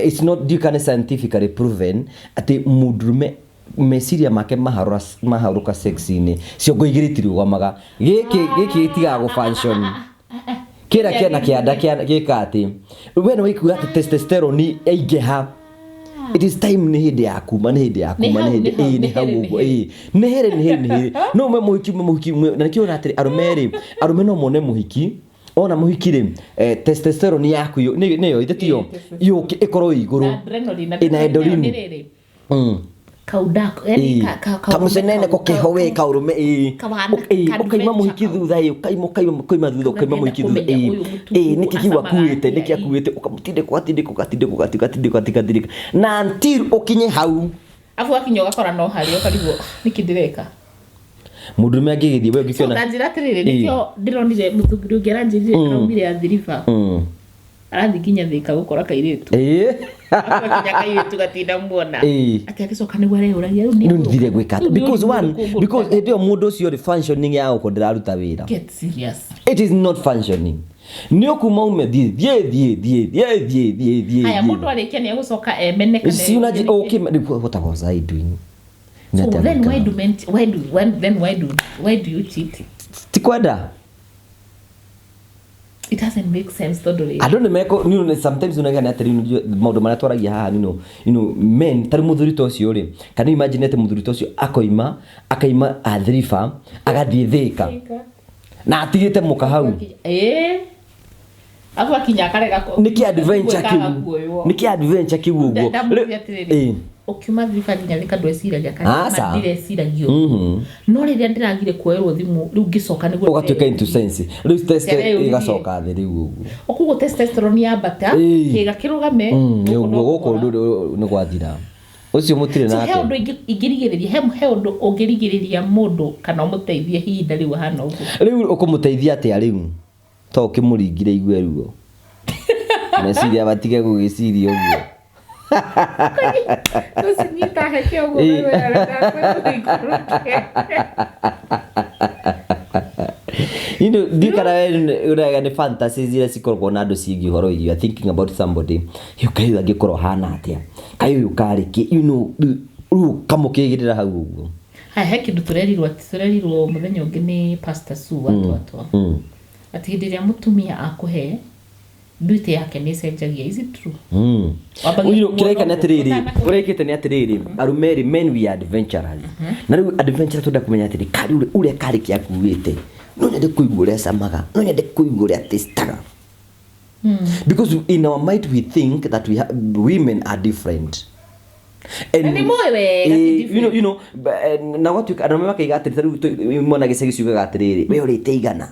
it's not, you can scientifically proven atĩ mũndũrũme meciria make maharũka sex-inĩ, ciongo igĩrĩ itirũgamaga, gĩkĩ gĩtigaga gũ function, kĩrĩa kĩana kĩanda gĩka atĩ we nĩ waigua atĩ testosterone yaingĩha. It is time, nĩ hĩndĩ ya kuma, nĩ hĩndĩ ya Nĩ kuma, hau, nĩ hĩndĩ nĩ hau, ĩĩ, nĩ nĩ hau hĩrĩ, nĩ ũguo hĩrĩ. ĩĩ, nĩ hĩrĩ, nĩ hĩrĩ, nĩ hĩrĩ. No ume mũhiki, ume mũhiki na nĩkĩo ũrona atĩrĩ, arũme rĩ, arũme no mone mũhiki, ona mũhiki rĩ, testosterone yaku nĩyo ithe tiyo Ĩĩ, testosterone. yũke ĩkorwo ĩ igũrũ. Na adrenaline, Ĩ, na adrenaline ĩyo endorphine. nĩ rĩrĩ. Kaudako Ĩĩ. yani Kamũcenene keho we kaũrũme, ĩĩ. Kawana Ĩĩ, ka ũkaima mũhiki adventure kau. thutha, ĩĩ, ũkaima, ũkaima, ũkaima thutha, ũkaima Ũgakĩenda mũhiki thutha, kũmenya ĩĩ. ũyũ mũtugo Ĩĩ, nĩkĩ kĩu acamaga akuĩte, atĩa, nĩkĩ ĩĩ. akuĩte, ũkamũtindĩka, ũgatindĩka, ũgatindĩka, ũgatindĩka, ũgatindĩka, ũgatindĩka na until ũkinye hau. Afu wakinya ũgakora no harĩa ũkarigwo nĩkĩ ndĩreka. Mũndũrũme angĩgĩthiĩ we So ũngĩkĩona ta njĩra atĩrĩrĩ, Ĩĩ. nĩkĩo ndĩronire mũthuri ũngĩ aranjĩrire araumire athiriba, arathiĩ nginya Thĩka gũkora kairĩtu. Arabu akinya kairĩtu gatinda muona. Ĩĩ. Atĩ agĩcoka nĩguo areyũragia rĩu nĩ Rĩu nthire gwĩka atĩa? rĩu nĩ Because ũrimũ one, ũrĩkũ ngũruta? because hĩndĩ ĩyo mũndũ ũcio rĩ, functioning ya gũkũ ndĩraruta wĩra. Get serious. It is not functioning. Nĩ ũkuma ume thiĩ thiĩ thiĩ thiĩ thiĩ thiĩ thiĩ thiĩ. Haya, Thiĩ. mũndũ arĩkia nĩ egũcoka emene kana Si unaji eyũrie nĩkĩ. okay, what was I doing? Nĩ So atĩa then why gwĩkaga? do men why do when then why do you cheat? Ti kwenda. It doesn't make sense tondũ rĩ, Andũ nĩ meko sometimes unagĩa atĩrĩ, maũndũ marĩa twaragia haha, men tarĩ mũthuri ta ũcio rĩ, kana imagine atĩ mũthuri ta ũcio akoima, akaima athiriba, agathiĩ Thĩka na atigĩte mũka hau. Ĩĩ, afu akinya akarega Nĩkĩ adventure gwĩkaga kĩu? kuoywo. Nĩkĩ adventure kĩu ũguo? Ndamũria atĩrĩrĩ, ũkiuma thiriba nginya Thĩka ndweciragia kana Aca. ma ndireciragia ũguo. No rĩrĩa ndĩragire kuoerwo thimũ rĩu ngĩcoka nĩguo Ũgatuĩka into sense rĩu test Ndĩreyũririe. ĩgacoka thĩ rĩu ũguo. Koguo testosterone yambata, kĩga kĩrũgame. Nĩ Gũkũ ũguo no gũkũ kũhora. nĩ gwathira ũcio mũtirĩ So he nake. ũndũ ingĩrigĩrĩria, he ũndũ ũngĩrigĩrĩria mũndũ kana ũmũteithie ihinda rĩu ahana ũguo? Rĩu ũkũmũteithia atĩa rĩu to ũkĩmũringire igue ruo meciria matige gũgĩciria ũguo? Tũcinyita heke ũguo. Ĩĩ. Wewe ũikũrũke. Ndikana ũrega nĩ fantasies iria cikoragwo na andũ ciĩgiĩ ũhoro wĩgiĩ you are thinking about somebody, you kaĩ ũyũ angĩkorwo hana atĩa, kaĩ ũyũ karĩ kĩ, rĩu ũkamũkĩgĩrĩra hau ũguo. Haya, he kĩndũ tũrerirwo, atĩ tũrerirwo mũthenya ũngĩ nĩ Pastor Sue atwatwa atĩ hĩndĩ ĩrĩa mũtumia akũhe nduĩte yake nĩ ĩcenjagia. Is it true? Wambagia Ũyũ kĩreka nĩ kuona atĩrĩrĩ, ũguo. ũrekĩte nĩ atĩrĩrĩ, arũme rĩ, men, we are adventurers, na rĩu adventurer twenda kũmenya atĩrĩ, karĩ ũrĩa karĩ kĩ akuĩte, no nyende kũigua ũrĩa acamaga, no nyende kũigua ũrĩa testaga, because in our mind we think that women are different. And Na nĩ mũĩ wega ti different. Na gwatuĩka arũme makaiga atĩrĩ, ta rĩu mwana gĩcagi ciugaga atĩrĩrĩ, we ũrĩte igana.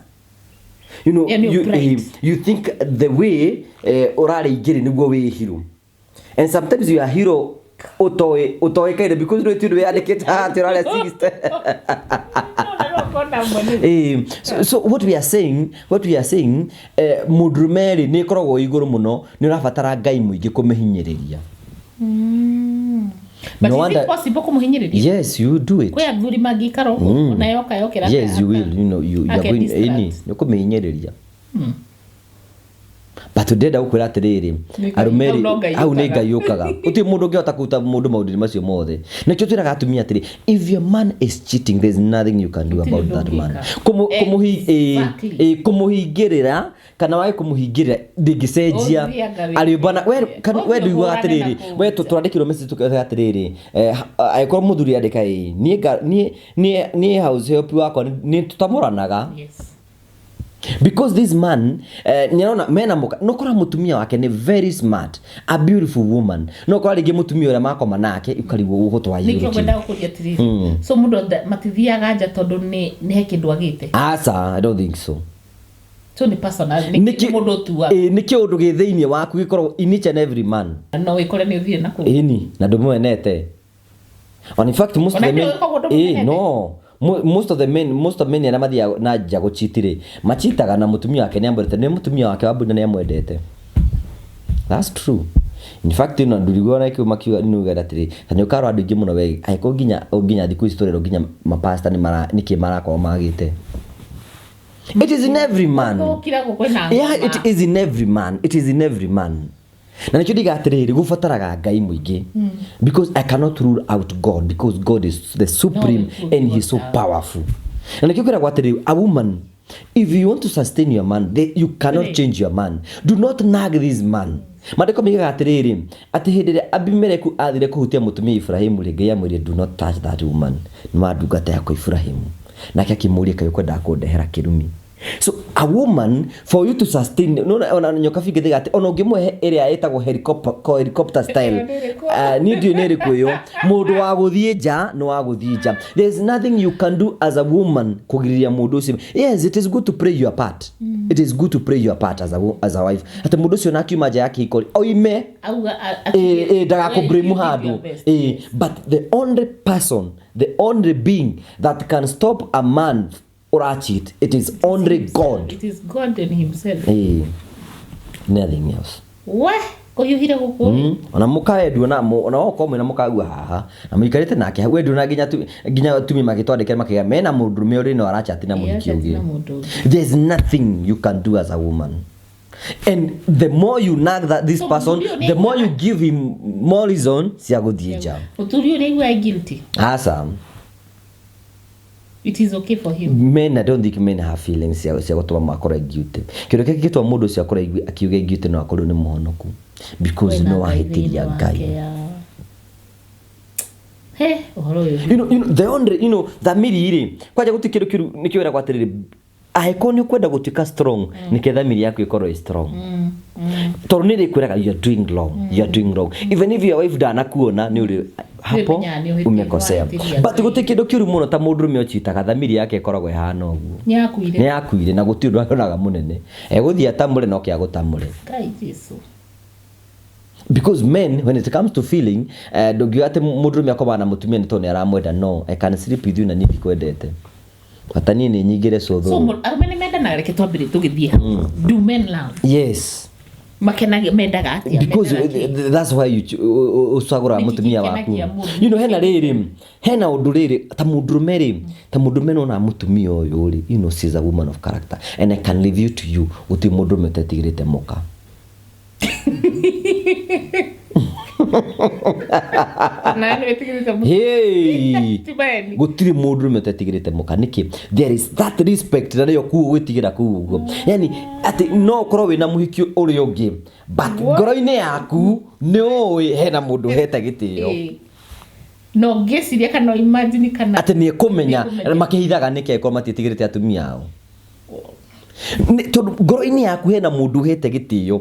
Yeah, nĩ You, pride. you think the way ũrarĩ igĩrĩ nĩguo wĩ hero, and sometimes you are hero ũtoĩ ũtoĩkaine because rĩu ti ũndũ wĩyandĩkĩte haha atĩ ũrarĩa 60. Ũkona amwe So what we are saying, mũndũrũme rĩ, nĩ ĩkoragwo igũrũ mũno, nĩ ũrabatara Ngai mũingĩ kũmĩhinyĩrĩria. But No is wonder- it possible kũmũhinyĩrĩria? Yes, you do it. Kwĩ athuri mangĩikara ũguo ona yoka yokĩra? Yes, you will, you are ake going distract. Ĩni nĩ ũkũmĩhinyĩrĩria, but ndĩrenda gũkwĩra atĩrĩrĩ, Nĩ Ngai- arũme hau rĩ, no Ngai hau nĩ ũkaga. Ngai ũkaga. Gũtirĩ mũndũ ũngĩhota kũruta mũndũ maũndũ-inĩ macio mothe. Nĩkĩo twĩraga atumia atĩrĩ, if your man is cheating, there's nothing you can do Gũtirĩ about ũndũ that man. ũngĩka. Kũmũhingĩrĩra kana wage kũmũhingĩrĩra ndĩngĩcenjia. Ũthiaga wĩke. Arĩũmbana we Ũthiĩ we nduiguaga ũhũrane atĩrĩrĩ, na kũu we nja. twandĩkĩrwo message tũkauga atĩrĩrĩ, angĩkorwo mũthuri andĩka ĩ, niĩ house help wakwa nĩ tũtamũranaga. Because this man, nĩarona mena mũka, no kora mũtumia wake nĩ very smart, a beautiful woman, no kora rĩngĩ mũtumia ũrĩa makoma nake ũkarigwo gũgũtwara Nĩkĩo igũrũ. ngwendaga kũria atĩrĩrĩ, so mũndũ matithiaga nja tondũ nĩ he kĩndũ agĩte? Aca, I don't think so. So nĩ personal, nĩ mũndũ ũtuaga. Ĩ, nĩ kĩũndũ gĩ thĩinĩ waku gĩkoragwo in each and every man. No wĩkore nĩ ũthire na kũu. Ĩni na ndũmwenete. And in fact most of Ona the men ndio ũkoragwo ĩ ndũmũmenete. no. Most of the men, most of men arĩa mathiaga na nja gũchiti rĩ, machitaga na mũtumia wake nĩ amwendete, nĩ mũtumia wake wa mbunda nĩ amwendete. That's true. In fact, ĩno nduriguo na kĩu makiuga nĩ ugaga atĩrĩ, ta nĩ ũkarora andũ aingĩ mũno we angĩkorwo nginya thikũ ici tũrerwo nginya mapasta nĩ mara nĩkĩ marakorwo magĩte. It is in every man. Gũkira kwĩna Yeah, ngoma. it is in every man, it is in every man. Na nĩkĩo ndiga atĩrĩrĩ, gũbataraga Ngai mũingĩ, because I cannot rule out God, because God is the supreme No, and he's so powerful. Na nĩkĩo kwĩragwo atĩrĩrĩ, a woman, if you want to sustain your man, you cannot Really? change your man. Do not nag this man. Maandĩko moigaga atĩrĩrĩ, atĩ hĩndĩ ĩrĩa Abimeleku athire kũhutia mũtumia Iburahĩmu rĩ, Ngai amwĩrire, do not touch that woman, nĩ wa ndungata yakwa Iburahĩmu. Nake akĩmũria, kaĩ ũkwendaga kũndehera kĩrumi? So a woman for you to sustain, nona ona nyoka bingĩ atĩ ona ũngĩmũhe ĩrĩa ĩtagwo helicopter, helicopter style. Ĩyo nĩ ĩrĩkũ? Niĩ ndiũĩ nĩ ĩrĩkũ ĩyo. Mũndũ wa gũthiĩ nja nĩ wa gũthiĩ nja. There is nothing you can do as a woman kũgirĩrĩria mũndũ ũcio. Yes, it is good to play your part. It is good to play your part as a wife. Atĩ mũndũ ũcio na akiuma nja ya kĩhiko oime Auga ndagakũblame you did handũ. your best. But the only person, the only being that can stop a man ũracheat, it is only God. It is God and himself. Nothing else. We kũhiũhire gũkũ. Ona mũkaendio na ona okorwo mwĩna mũkagua haha na mũikarĩte nake hau endio na nginya atumia magĩtwandĩkĩra makiuga mena mũndũrũme ũrĩ no arachati na mũhiki Arachat na ũngĩ. mũndũ ũngĩ. There's nothing you can do as a woman, and the more you nag that this So, person, mũthuri ũyũ the more you nĩ give him more reason cia gũthiĩ nja. Mũthuri ũyũ nĩaiguaga guilty. Aca. It is okay for him. Men, I don't think men have feelings cia gũtũma makorwo guilty. Kĩndũ kĩrĩa kĩngĩtũma mũndũ ũcio akorwo akiuga guilty no akorwo nĩ mũhonoku, because Wena no Ngai wahĩtĩria thĩinĩ Ngai. wake, ya. He ũhoro ũyũ. The only, thamiri rĩ, kwanja gũtirĩ kĩndũ kĩũru nĩkĩo wĩragwo atĩrĩrĩ, angĩkorwo nĩ ũkwenda gũtuĩka strong, nĩke thamiri yaku ĩkorwo ĩ strong, tondũ nĩ ĩrĩkwĩraga you are doing wrong, you are doing wrong, even if your wife ndanakuona nĩ ũrĩ hapo Nĩũmenyaga nĩ ũhĩtĩtie, umekosea. wahĩtĩria But Ngai. gũtirĩ kĩndũ kĩũru mũno ta mũndũrũme ũchitaga, thamiri yake ĩkoragwo ĩhana ũguo. Nĩ yakuire. Nĩ yakuire na gũtirĩ ũndũ aronaga mũnene egũthiĩ atamũre no kĩa gũtamũre. Ngai Jesu. Because men, when it comes to feeling, ndũngiuga atĩ mũndũrũme akomaga na mũtumia nĩ tondũ nĩ aramwenda. No, I can sleep with you na niĩ ndikwendete, bata niĩ nĩ nyingĩre So cũthũ. arũme nĩ mendanaga. Reke twambĩrĩrie tũgĩthiĩ hau. Do men love? Yes. Makenaga, mendaga atĩa? Because Mendaga kĩ? that's why you ũcagũraga Nĩkĩ mũtumia waku. gĩkenagia mũndũ? Hena rĩrĩ, hena ũndũ rĩrĩ, ta mũndũrũme rĩ, ta mũndũrũme nona mũtumia ũyũ rĩ, she's a woman of character and I can leave you to you. Gũtirĩ mũndũrũme ũtetigĩrĩte mũka. Nawe nĩ wĩtigĩrĩte mũno. Hey! Ti maeni. Gũtirĩ mũndũrũme ũtetigĩrĩte mũka. Nĩkĩ? There is that respect na nĩyo kuo gwĩtigĩra kũu ũguo, yani atĩ no ũkorwo wĩna mũhiki ũrĩa ũngĩ, but ngoro-inĩ yaku nĩ ũĩ hena mũndũ ũhete gĩtĩo. No ngĩciria kana imagine kana Atĩ nĩ ekũmenya. Nĩekũmenya. Makĩhithaga nĩkĩ angĩkorwo matiĩtigĩrĩte atumia ao? Tondũ ngoro-inĩ yaku hena mũndũ ũhete gĩtĩo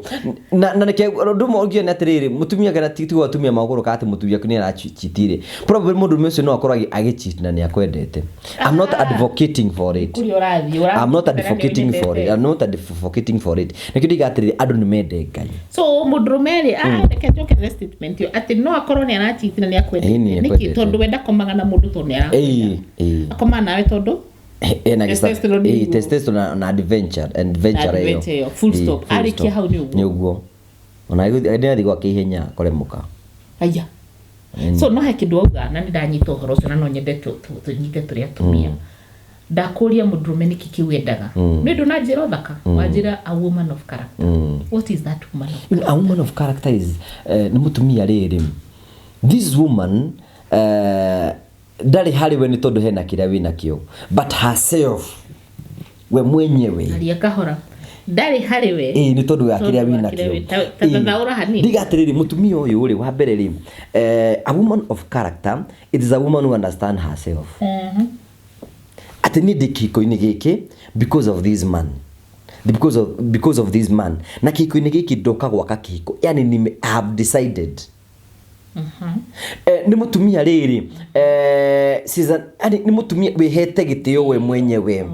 na nĩkĩo ũndũ ũmwe ũngĩona atĩrĩrĩ, mũtumia kana tigo atumia magũrũka atĩ mũthuri waku nĩ arachitire, probably mũndũrũme ũcio no akorwo agĩcheat na nĩ akwendete. I'm not advocating for it. Kũrĩa ũrathiĩ. I'm not advocating for it. I'm not advocating for it. Nĩkĩo ndiga atĩrĩrĩ, andũ nĩ mende Ngai. So mũndũrũme rĩ, reke njokerere statement ĩyo atĩ no akorwo nĩ arachiti na nĩ akwendete. Ĩĩ, nĩ Nĩkĩ? akwendete. Tondũ we ndakomaga na mũndũ tondũ nĩ arakwenda. Ĩĩ. Akomaga nawe tondũ Ena Testosterone nĩ ũguo. Testosterone na adventure Na ĩyo. adventure ĩyo, full Ĩĩ, stop. full Arĩkia stop. hau nĩ ũguo. Nĩ ũguo, ona nĩ athiĩ gwake ihenya akore mũka. Aya, so no he kĩndũ wauga na nĩ ndanyita ũhoro ũcio na no nyende tũnyite tũrĩ atumia. Ndakũria mũndũrũme nĩkĩ kĩu endaga, nĩ ũndũ na njĩra ũthaka wanjĩra a woman of character. What is that woman of A woman of character is nĩ mũtumia rĩrĩ, this woman ndarĩ harĩ we nĩ tondũ hena kĩrĩa wĩ nakĩo, but herself, we mwenyewe. Aria kahora. Ndarĩ harĩ we Ĩĩ, nĩ tondũ wa kĩrĩa Tondũ wĩ wa kĩrĩa nakĩo. ta thathaũra hanini. Ndiga atĩrĩrĩ, mũtumia ũyũ rĩ, wa mbere rĩ, a woman of character, it is a woman who understand herself, atĩ niĩ ndĩ kĩhiko-inĩ gĩkĩ because of this man, because of this man, na kĩhiko-inĩ gĩkĩ ndoka gwaka kĩhiko, yani I have decided. Nĩ mũtumia rĩrĩ, yani nĩ mũtumia wĩhete gĩtĩo we mwenyewe.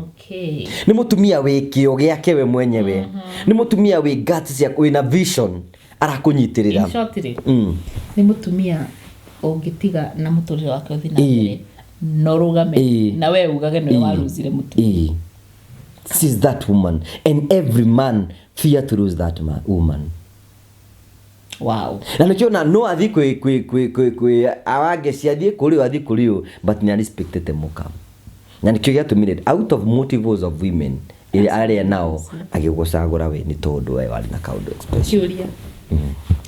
Nĩ mũtumia wĩ kĩo gĩake we mwenyewe, nĩ mũtumia wĩ guts cia wĩna vision arakũnyitĩrĩra. In short rĩ, nĩ mũtumia ũngĩtiga na mũtũrĩre wake ũthiĩ na mbere na ũrũgame na we ugage nĩwe waruzire mũtumia. Ĩĩ. She's that woman and every man fear to lose that woman. Na nĩkĩo na no athiĩ kwĩ awangeci, athiĩ kũrĩ ũyũ, athiĩ kũrĩ ũyũ, but nĩ arespectete mũka, na nĩkĩo gĩatũmire out of multiples of women ĩrĩa arĩa nao agĩgũcagũra we nĩ tondũ we warĩ na kaũndũ special. Kĩũria,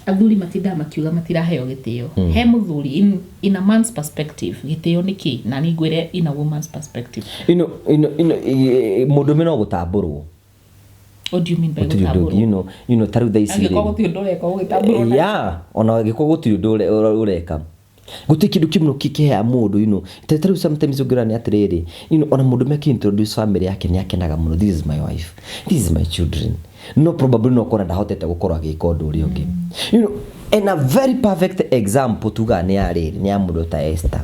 athuri matindaga makiuga matiraheo gĩtĩo. He mũthuri, in a man's perspective, gĩtĩo nĩ kĩ? Na nĩ ngwĩre in a woman's perspective. Ino mũndũrũme no gũtambũrwo. What do you mean by Gũtirĩ ũndũ ũngĩ, gũtambũrwo? you know ta rĩu thaa ici rĩ, Angĩkorwo gũtirĩ ũndũ ũreka ũgĩtambũrwo na ya ona angĩkorwo gũtirĩ ũndũ ũreka, gũtirĩ kĩndũ kĩmwe kĩheaga mũndũ, ta rĩu sometimes ũngĩrora nĩ atĩrĩrĩ, ona mũndũ me akĩ-introduce family yake nĩ akenaga mũno, "This is my wife, this is my children." No probably no ũkona ndahotete gũkorwo agĩka ũndũ ũrĩa ũngĩ. And a very perfect example tugaga nĩ ya rĩrĩ, nĩ ya mũndũ ta Esther.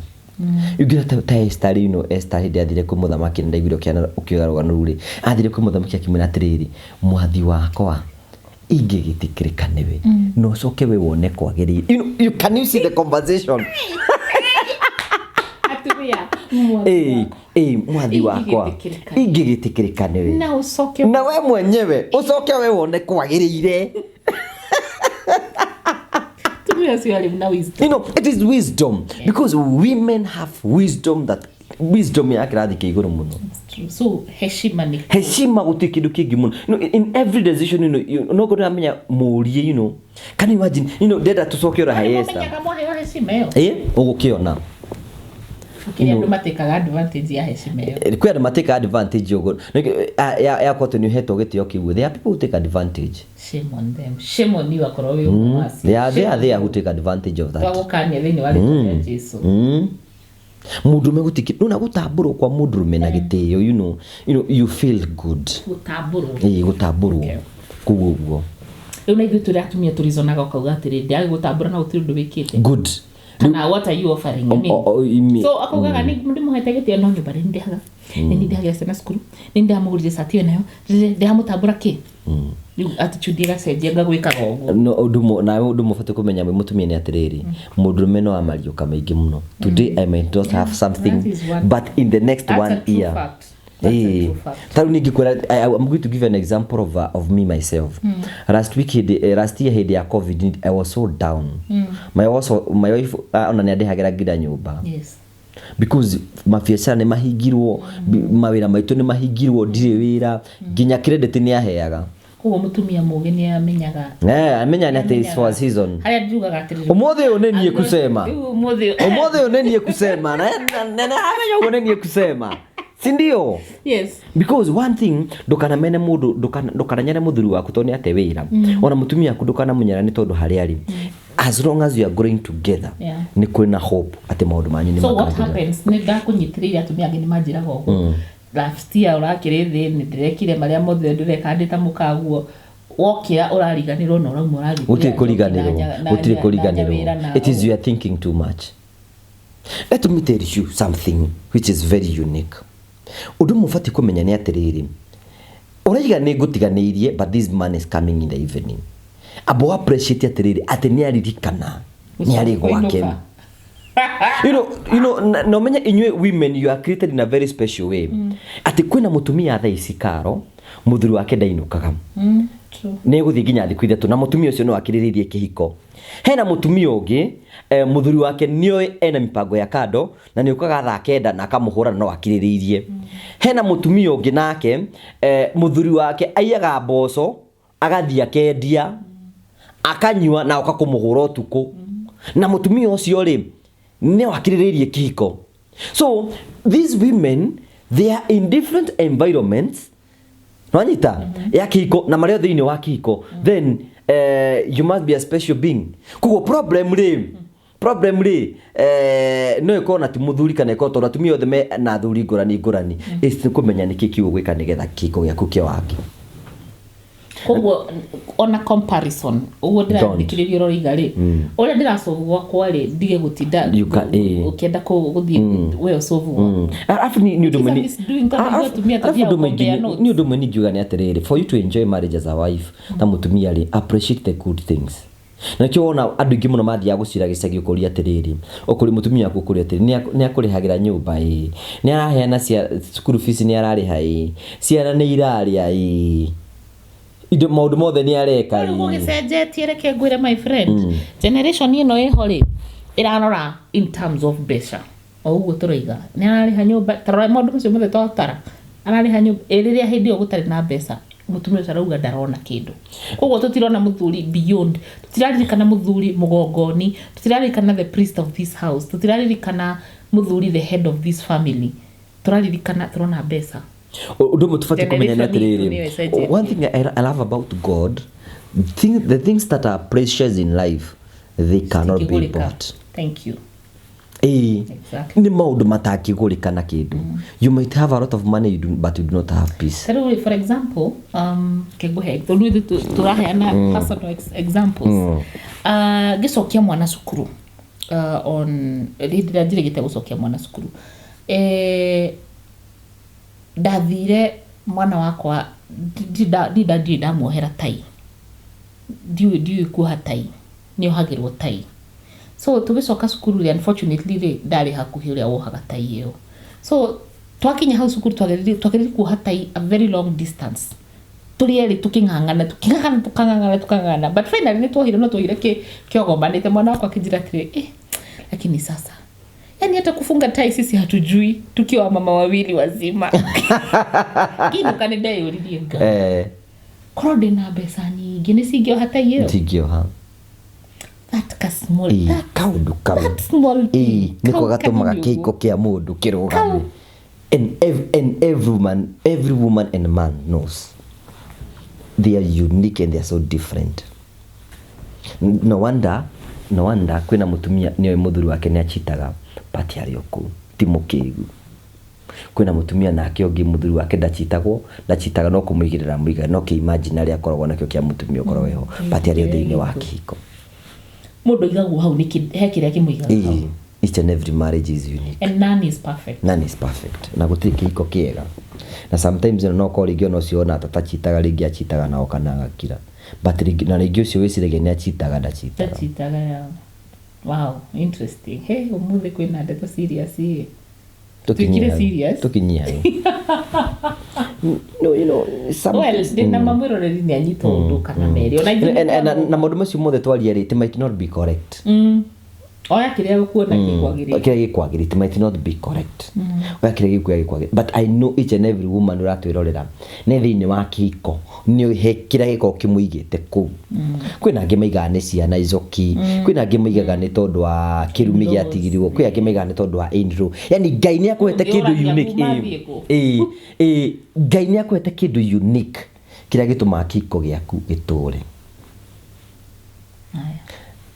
Ingĩra ta Esther rĩ, Esther hĩndĩ athire kwĩ mũthamaki, nĩ ndaiguire ũkĩoya rũgano rũu rĩ, athire kwĩ mũthamaki akĩmwĩra atĩrĩrĩ, "Mwathi wakwa, ingĩgĩtĩkĩrĩka nĩwe na ũcoke we wone kwagĩrĩire." You can you see the conversation? Atumia, mwathi Ĩ mwathi wakwa, Ingĩgĩtĩkĩrĩka. Ingĩgĩtĩkĩrĩka nĩwe na ũcoke na we mwenyewe ũcoke we wone kwagĩrĩire. Atumia acio arĩ na wisdom. It is wisdom, because women have wisdom, that wisdom ya kĩrathi kĩa igũrũ mũno. It's true. So heshima nĩ Heshima, gũtirĩ kĩndũ kĩngĩ mũno. In every decision, no ngorwo mũrie, can you imagine, ndenda tũcoke ora harĩ Esther. Menyaga mwaheo heshima ĩyo. Ĩ ũgũkĩona. Kĩrĩa andũ matĩkaga advantage ya heshima ĩyo. Kwĩ andũ matĩka advantage ũguo ya kwa atĩ nĩ ũhetwo gĩtĩo kĩu. There are people who take advantage. Shame on them, shame on you akorwo wĩ ũmwe wacio. They are who take advantage of that. Twagũkania thĩinĩ wa rĩtwa rĩa Jesu. Mũndũrũme gũtikĩ nona gũtambũrwo kwa mũndũrũme na gĩtĩo, you feel good. Gũtambũrwo. Ĩ, gũtambũrwo. Koguo ũguo. Rĩu na ithuĩ tũrĩ atumia tũrizonaga ũkauga atĩrĩ, ndĩragĩ gũtambũra na gũtirĩ ũndũ wĩkĩte. Good. Kana what are you offering? I mean, so akaugaga nĩ ndĩmũhete gĩtĩo, no nyũmba nĩ ndĩhaga, nĩ ndĩhagĩra ciana cukuru, nĩ ndĩramũgũrire cati ĩyo nayo, ndĩramũtambũra kĩ rĩu attitude ĩgacenjia ngagwĩkaga ũguo. No ũndũ nawe ũndũ ũmwe ũbatiĩ kũmenya wĩ mũtumia nĩ atĩrĩrĩ, mũndũrũme no amariũka maingĩ mũno. Today I might not have something, That is one- but in the next That's one a true year. fact. That's a true fact. Ta rĩu ningĩkwĩra, I'm going to give an example of me myself. Last week hĩndĩ, last year hĩndĩ ya COVID, I was so down. My wife, ona nĩ andĩhagĩra nginya nyũmba because mabiacara nĩ mahingirwo, mawĩra maitũ nĩ mahingirwo, ndirĩ wĩra, nginya credit nĩ aheaga. Koguo mũtumia mũgĩ nĩ amenyaga. Eh, amenya nĩ atĩ it's for a season. Harĩa ndiugaga atĩrĩrĩ, Ũmũthĩ ũyũ nĩ niĩ kusema. Rĩu ũmũthĩ. Ũmũthĩ ũyũ nĩ niĩ kusema na amenya ũguo nĩ niĩ kusema, si ndio? Yes. Because one thing, ndũkanamene mũndũ, ndũkananyare mũthuri waku tondũ nĩ ate wĩra, ona mũtumia waku ndũkanamũnyara nĩ tondũ harĩa arĩ. As long as you are growing together, nĩ kwĩna hope atĩ maũndũ manyu nĩ So what makagĩra. happens nĩ ndakũnyitĩrĩire, atumia angĩ nĩ manjĩraga ũguo, last year ũrakĩrĩ thĩ nĩ ndĩrekire marĩa mothe ndĩreka ndĩ ta mũkaguo, wokĩra ũrariganĩrwo na ũrauma ũrathiĩ Gũtirĩ kũrĩa kũriganĩrwo. njoki na Gũtirĩ na kũriganĩrwo. wĩra na It is you are thinking too much. Let me tell you something which is very unique. Ũndũ ũmwe ũbatiĩ kũmenya nĩ atĩrĩrĩ, ũraiga nĩ ngũtiganĩirie, but this man is coming in the evening. Amba appreciate atĩrĩrĩ atĩ nĩ aririkana nĩ arĩ gwake. Kũinũka. Na ũmenye inyuĩ women, you are created in a very special way, atĩ kwĩna mũtumia thaa ici karo mũthuri wake ndainũkaga. True. Nĩ egũthiĩ nginya thikũ 3 na mũtumia ũcio no akirĩrĩirie kĩhiko. Hena mũtumia ũngĩ, mũthuri wake nĩoĩ ena mipango ya kando na nĩ ũkaga thaa 9 na akamũhũra, no akirĩrĩirie. Hena mũtumia ũngĩ nake, mũthuri wake aiyaga mboco agathiĩ akendia akanyua na oka kũmũhũra ũtukũ, na mũtumia ũcio rĩ no akirĩrĩirie kĩhiko. So these women, they are in different environments, nwanyita ya kĩhiko na marĩa thĩinĩ wa kĩhiko. Then you must be a special being. Koguo problem rĩ, no ĩkorwo na ti mũthuri kana ĩkorwo tondũ atumia othe me na athuri ngũrani ngũrani. It's nĩ kũmenya nĩkĩ kiugo gwĩka nĩgetha kĩhiko gĩaku kĩa wake. Koguo ona comparison ũguo ndĩrathikĩrĩria ũroiga rĩ, ũrĩa ndĩracovu gwakwa rĩ, ndige gũtinda ũkĩenda gũthiĩ we ũcovu gwaku. Alafu ni ũndũ It's a ũmwe misdoing tondũ ithuĩ atumia alafu tũthiaga ũndũ ũmwe compare notes. nĩ ũndũ ũmwe ningiuga nĩ atĩrĩrĩ, for you to enjoy marriage as a wife ta mũtumia rĩ, appreciate the good things. Na nĩkĩo wona andũ aingĩ mũno mathiaga gũcira gĩcagi, ũkũria atĩrĩrĩ, ũkũrĩ mũtumia waku, ũkũria atĩrĩrĩ, nĩ akũrĩhagĩra nyũmba? Ĩ. Nĩ araheana cia cukuru fees? Nĩ ararĩha? Ĩ. Ciana nĩ irarĩa? Ĩ. Indo maũndũ mothe nĩ areka? Rĩu Ĩ. Gũgĩcenjetie, reke ngwĩre my friend, generation ĩno ĩho rĩ, ĩrarora in terms of mbeca. O ũguo tũroiga nĩ ararĩha nyũmba, tarora maũndũ macio mothe twatara, ararĩha nyũmba ĩ, rĩrĩa hĩndĩ ĩyo gũtarĩ na mbeca, mũtumia ũcio arauga ndarona kĩndũ. Koguo tũtirona mũthuri beyond, tũtiraririkana mũthuri mũgongoni, tũtiraririkana the priest of this house, tũtiraririkana mũthuri the head of this family. Tũraririkana, tũrona mbeca. Ũndũ ũmwe tũbatiĩ kũmenya nĩ Generation itũ atĩrĩrĩ, nĩyo ĩcenjetie. one thing I love about God, the things that are precious in life, they cannot be Cingĩgũrĩka. bought. Thank you. Ĩĩ. Exactly. Nĩ maũndũ matangĩgũrĩka na kĩndũ. You might have a lot of money, but you do not have peace. Ta rĩu for example, kĩngũhe tondũ ithuĩ tũraheana personal examples. Ngĩcokia mwana cukuru, on hĩndĩ ĩrĩa njĩrĩgĩte gũcokia mwana cukuru, ndathire mwana wakwa ndirĩ ndamuohera tai, ndiũĩ kuoha tai, nĩohagĩrwo tai. So tũgĩcoka cukuru rĩ, unfortunately rĩ, ndarĩ hakuhĩ ũrĩa wohaga tai ĩyo. So twakinya hau cukuru twagĩrĩire kuoha tai a very long distance, tũrĩ erĩ tũkĩng'ang'ana, tũkĩng'ang'ana, tũkang'ang'ana, tũkang'ang'ana, but finally nĩ tuohire, no tuohire kĩogomanĩte. Mwana wakwa akĩnjĩra atĩrĩ, lakini sasa yani hata kufunga tai sisi hatujui tukiwa mama wawili wazima. Ngĩinũka nĩ ndeyũririe, Ngai, korwo ndĩna mbeca nyingĩ nĩ cingĩoha tai ĩyo? Cingĩoha. That ka small, Ĩĩ, that, kaũndũ kau that small Ĩĩ, thing, nĩko kau gatũmaga kanini kĩhiko ũguo. kĩa mũndũ kĩrũgame. Kau. And every woman and man knows they are unique and they are so different. No wonder kwĩna mũtumia nĩoĩ mũthuri wake nĩ achitaga, but arĩ o kũu ti mũkĩgu. Kwĩna mũtumia nake ũngĩ mũthuri wake ndachitagwo, ndachitaga, no kũmũigĩrĩra mũiga, no kĩ-imagine arĩa akoragwo nakĩo kĩa mũtumia ũkorwo wĩho, but arĩ o thĩinĩ wa kĩhiko. Mũndũ aigagwo hau nĩ he kĩrĩa kĩmũigaga hau. Ĩĩ, each and every marriage is unique. And none is perfect. None is perfect, na gũtirĩ kĩhiko kĩega, na sometimes no korwo rĩngĩ ona ũcio ona tatachitaga, rĩngĩ achitaga na oka na agakira, but rĩngĩ na rĩngĩ ũcio wĩciragia nĩ achitaga, ndachitaga. Ndachitaga ya. Wow, interesting. Hey, ũmũthĩ kwĩna ndeto serious ĩ. Tũkinyie Tuĩkire hau. serious? Tũkinyie hau. No, you know, some Well, ndĩna mamwĩroreri nĩ anyita ũndũ kana merĩ ona ithuĩ. Na maũndũ macio mothe twaria rĩ, it might not be correct. Oya kĩrĩa ũkuona gĩkwagĩrĩire. Kĩrĩa gĩkwagĩrĩire, it might not be correct. Oya kĩrĩa gĩkuoya gĩkwagĩrĩire, but I know each and every woman ũratwĩrorera nĩ thĩinĩ wa kĩhiko, nĩ he kĩrĩa gĩkoragwo kĩmũigĩte kũu. Kwĩna angĩ maigaga nĩ ciana icoki, kwĩna angĩ maigaga nĩ tondũ wa kĩrumi gĩatigirwo, kwĩ angĩ maigaga nĩ tondũ wa in-law. Yani Ngai nĩ akũhete kĩndũ Ũngĩũragia unique. kuma Ĩĩ, thiĩ kũ? ĩĩ, ĩĩ, Ngai nĩ akũhete kĩndũ unique kĩrĩa gĩtũmaga kĩhiko gĩaku gĩtũre. Haya.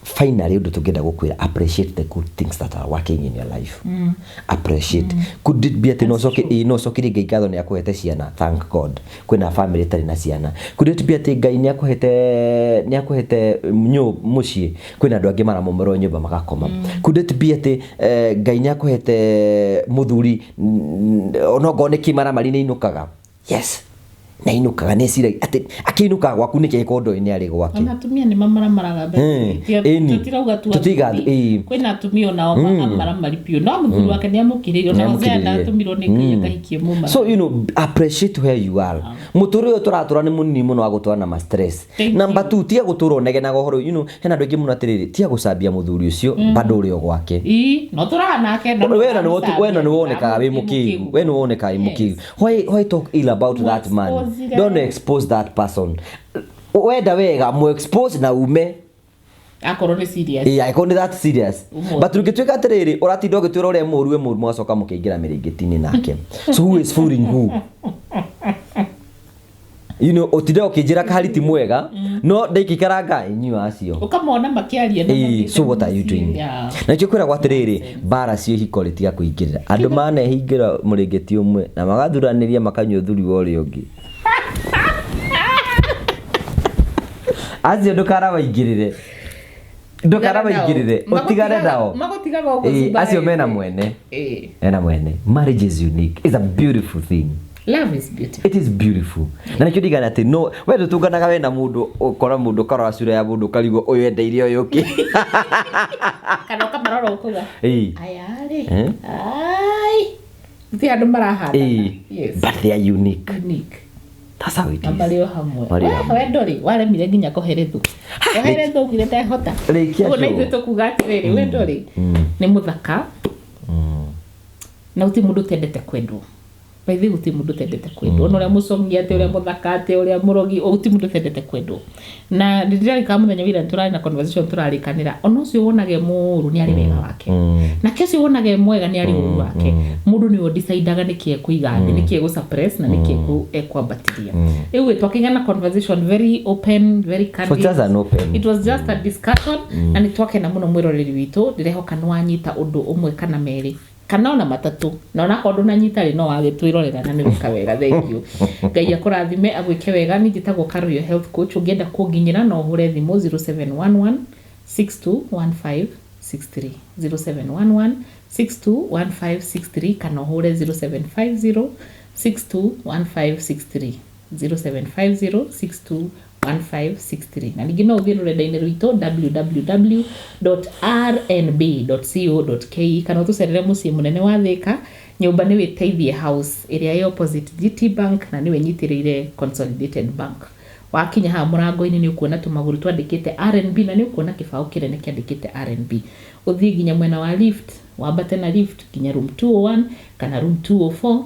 Finally, ũndũ tũngĩenda gũkwĩra, appreciate the good things that are working in your life. Appreciate. Could it be atĩ no ũcoke, ĩĩ, no ũcokerie Ngai ngatho nĩ akũhete ciana? Thank God kwĩna family ĩtarĩ na ciana. Could it be atĩ Ngai nĩ akũhete mũciĩ? Kwĩna andũ angĩ maramomorwo nyũmba magakoma. Could it be atĩ Ngai nĩ akũhete mũthuri, onokorwo nĩ kĩmaramari, nĩ inũkaga? Yes, na inũkaga nĩ eciragia atĩ akĩinũkaga gwaku nĩkĩ angĩkorwo ndoĩ nĩ arĩ gwake? Ona atumia nĩ mamaramaraga. Ĩni. Tũtirauga tu Tũtiga- athuri. ĩĩ. Kwĩna atumia onao amaramari biũ, no mũthuri wake nĩ amũkĩrĩire, ona Hosea Nĩamũkĩrĩire. ndatũmirwo nĩ Ngai akahikie mũmara. So appreciate where you are. Mũtũrĩre ũyũ tũratũra nĩ mũnini mũno wa gũtũra na ma stress. Thank Number you. two, tiga gũtũra ũnegenaga ũhoro, hena andũ aingĩ mũno atĩrĩrĩ, tiga gũcambia mũthuri ũcio bado ũrĩ o gwake. Ii, no tũraga nake na We na nĩ wonekaga wĩ mũkĩgu, we nĩ wonekaga wĩ mũkĩgu. Why talk ill about that man? Mu-expose. Don't expose that person. Wenda wega mu expose na ume. Akorwo nĩ serious. Ĩĩ, angĩkorwo nĩ that serious. Ũmwe. But ũngĩtuĩka atĩrĩrĩ, ũratinda ũgĩtwĩra ũrĩa mũru, we mũru, mũgacoka mũkĩingĩra mĩrĩngĩti-inĩ nake, so who is fooling who? Ũtinde ũkĩnjĩra kahari ti mwega, no ndaikĩikaranga inyuĩ acio. Ũkamona makĩaria na Ĩĩ, mathiĩte so what are you mũciĩ. doing? Yeah. Na nĩkĩo kwĩragwo atĩrĩrĩ, mbara cia ihiko rĩ, tiga kũingĩrĩra. Andũ manehingĩra mũrĩngĩti ũmwe na magathuranĩria, makanyua ũthuri wa ũrĩa ũngĩ, acio ndũkarawaingĩrĩre, ndũkarawaingĩrĩre, ũtigane nao. Magũtigaga ũguo. Ĩĩ, acio mena cumbarĩte. mwene. Ĩĩ. Mena mwene. Marriage is unique, it's a beautiful thing. Love is beautiful. It is beautiful, na nĩkĩo ndigana atĩ no we ndũtũnganaga we na mũndũ, ũkora mũndũ, ũkarora cura ya mũndũ, ũkarigwo ũyũ endeire ũyũ ũngĩ. Kana ũkamarora ũkauga, Ĩĩ. aya rĩ, Eh? ai, gũtirĩ andũ marahana. Ĩĩ. Yes. But they are unique. Unique. That's how it Na is. marĩ o hamwe. Marĩ o hamwe. Wendo rĩ, waremire nginya kũherethwo, kũherethwo ugire ndehota. Rĩkia Ũguo na show. ithuĩ tũkuga atĩrĩrĩ, wendo rĩ, nĩ mũthaka, na gũtirĩ mũndũ ũtendete kwendwo. By the way, gũtirĩ mũndũ ũtendete kwendwo, ona ũrĩa mũcongi atĩ, ũrĩa mũthaka atĩ, ũrĩa mũrogi, gũtirĩ mũndũ ũtendete kwendwo. Na ndĩrarĩkaga mũthenya wa ira tũrarĩ na conversation, tũrarĩkanĩra, ona ũcio wonage mũũru nĩ arĩ wega wake, nake ũcio wonage mwega nĩ arĩ ũru wake. Mũndũ nĩwe ũdecidaga nĩkĩ ekũiga thĩ, nĩkĩ egũsuppress na nĩkĩ ekwambatĩria. Rĩu ĩ, twakĩgĩa na conversation very open, very candid. So just an open. It was just a discussion, na nĩ twakena mũno. Mwĩroreri witũ, ndĩrehoka nĩ wanyita ũndũ ũmwe kana merĩ kana ona matatũ, na onakorwo ndũnanyita rĩ, no wagĩtwĩrorera na nĩ gwĩka wega. Thank you, Ngai akũrathime, agwĩke wega. Niĩ njĩtagwo Carol, your health coach. Ũngĩenda kũnginyĩra no ũhũre thimũ 0711 621563, 0711 621563, kana ũhũre 0750 621563, 0750 621563. Na ningĩ no ũthiĩ rũrenda-inĩ rwitũ www.rnb.co.ke, kana ũtũcerere mũciĩ mũnene wa Thĩka, nyũmba nĩ Wĩteithie House ĩrĩa ĩ opposite GT Bank na nĩwe ĩnyitĩrĩire Consolidated Bank. Wakinya haha mũrango-inĩ nĩ ũkuona tũmagũrũ twandĩkĩte RNB, na nĩ ũkuona kĩbaũ kĩnene kĩandĩkĩte RNB. Ũthiĩ nginya mwena wa lift, wambate na lift nginya room 201 kana room 204,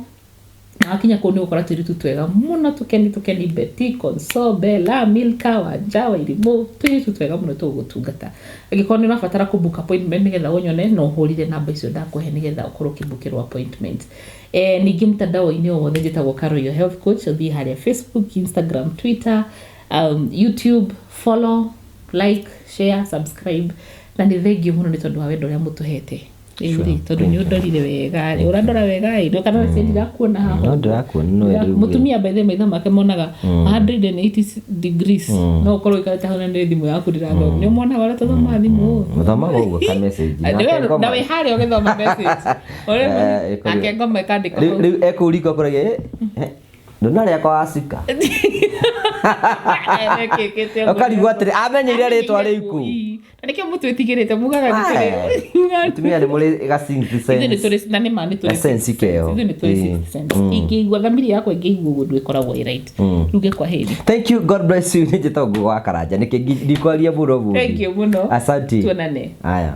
na wakinya kũu nĩ ũgũkora tũirĩtu twega mũno, tũkeni tũkeni, Betty, Conso, Bella, Milka, Wanja, Wairimũ, tũirĩtu twega mũno tũgũgũtungata. Angĩkorwo nĩ ũrabatara kũ book appointment nĩgetha ũnyone, no ũhũrire namba icio ndakũhe nĩgetha ũkorwo ũkĩbookĩrwo appointment. Ningĩ mtandao-inĩ o wothe njĩtagwo Carol, your health coach. Ũthiĩ harĩa Facebook, Instagram, Twitter, YouTube, follow, like, share, subscribe. Na nĩ thengiũ mũno nĩ tondũ wa wendo ũrĩa mũtũhete. Rĩu rĩ, tondũ nĩ ũndorire wega rĩ, ũrandora wega ĩ, kana cio ndirakuona haha. No ndĩrakuona, no rĩu. Mũtumia, by the way, maitho make monaga 180 degrees. No ũkorwo ũikarĩte hau na nĩ thimũ yaku ndĩrathoma, nĩ ũmonaga ũrĩa tũthomaga thimũ. Mũthomaga ũguo ka message. Nake ngoma- Na wĩ harĩa ũgĩthoma message. Nake ngoma ĩkandĩkwo Rĩu hau. rĩu ekũu riko akoragia, "Ndũnarĩa kwa Wacika?" Ekĩkĩte ũguo. Ũkarigwo atĩrĩ, amenyeire rĩtwa rĩu kũ? Ii. Na nĩkĩo mũtwĩtigĩrĩte, mugaga nĩ tũrĩ Mũtumia nĩ mũrĩ ga sixth Ithuĩ nĩ sense. tũrĩ, na nĩ ma nĩ tũrĩ Ga sense keo. Ithuĩ nĩ tũrĩ sixth sense. Ingĩigua thamiri yakwa ĩngĩigua ũguo, ndũ ĩkoragwo ĩ right. Rĩu ngekwa heri. Thank you, God bless you. Nĩ njĩtagwo Ngũgĩ wa Karanja. Nĩkĩ ndikwaria mũno mũno. Thank you mũno. Asante. Tuonane. Aya.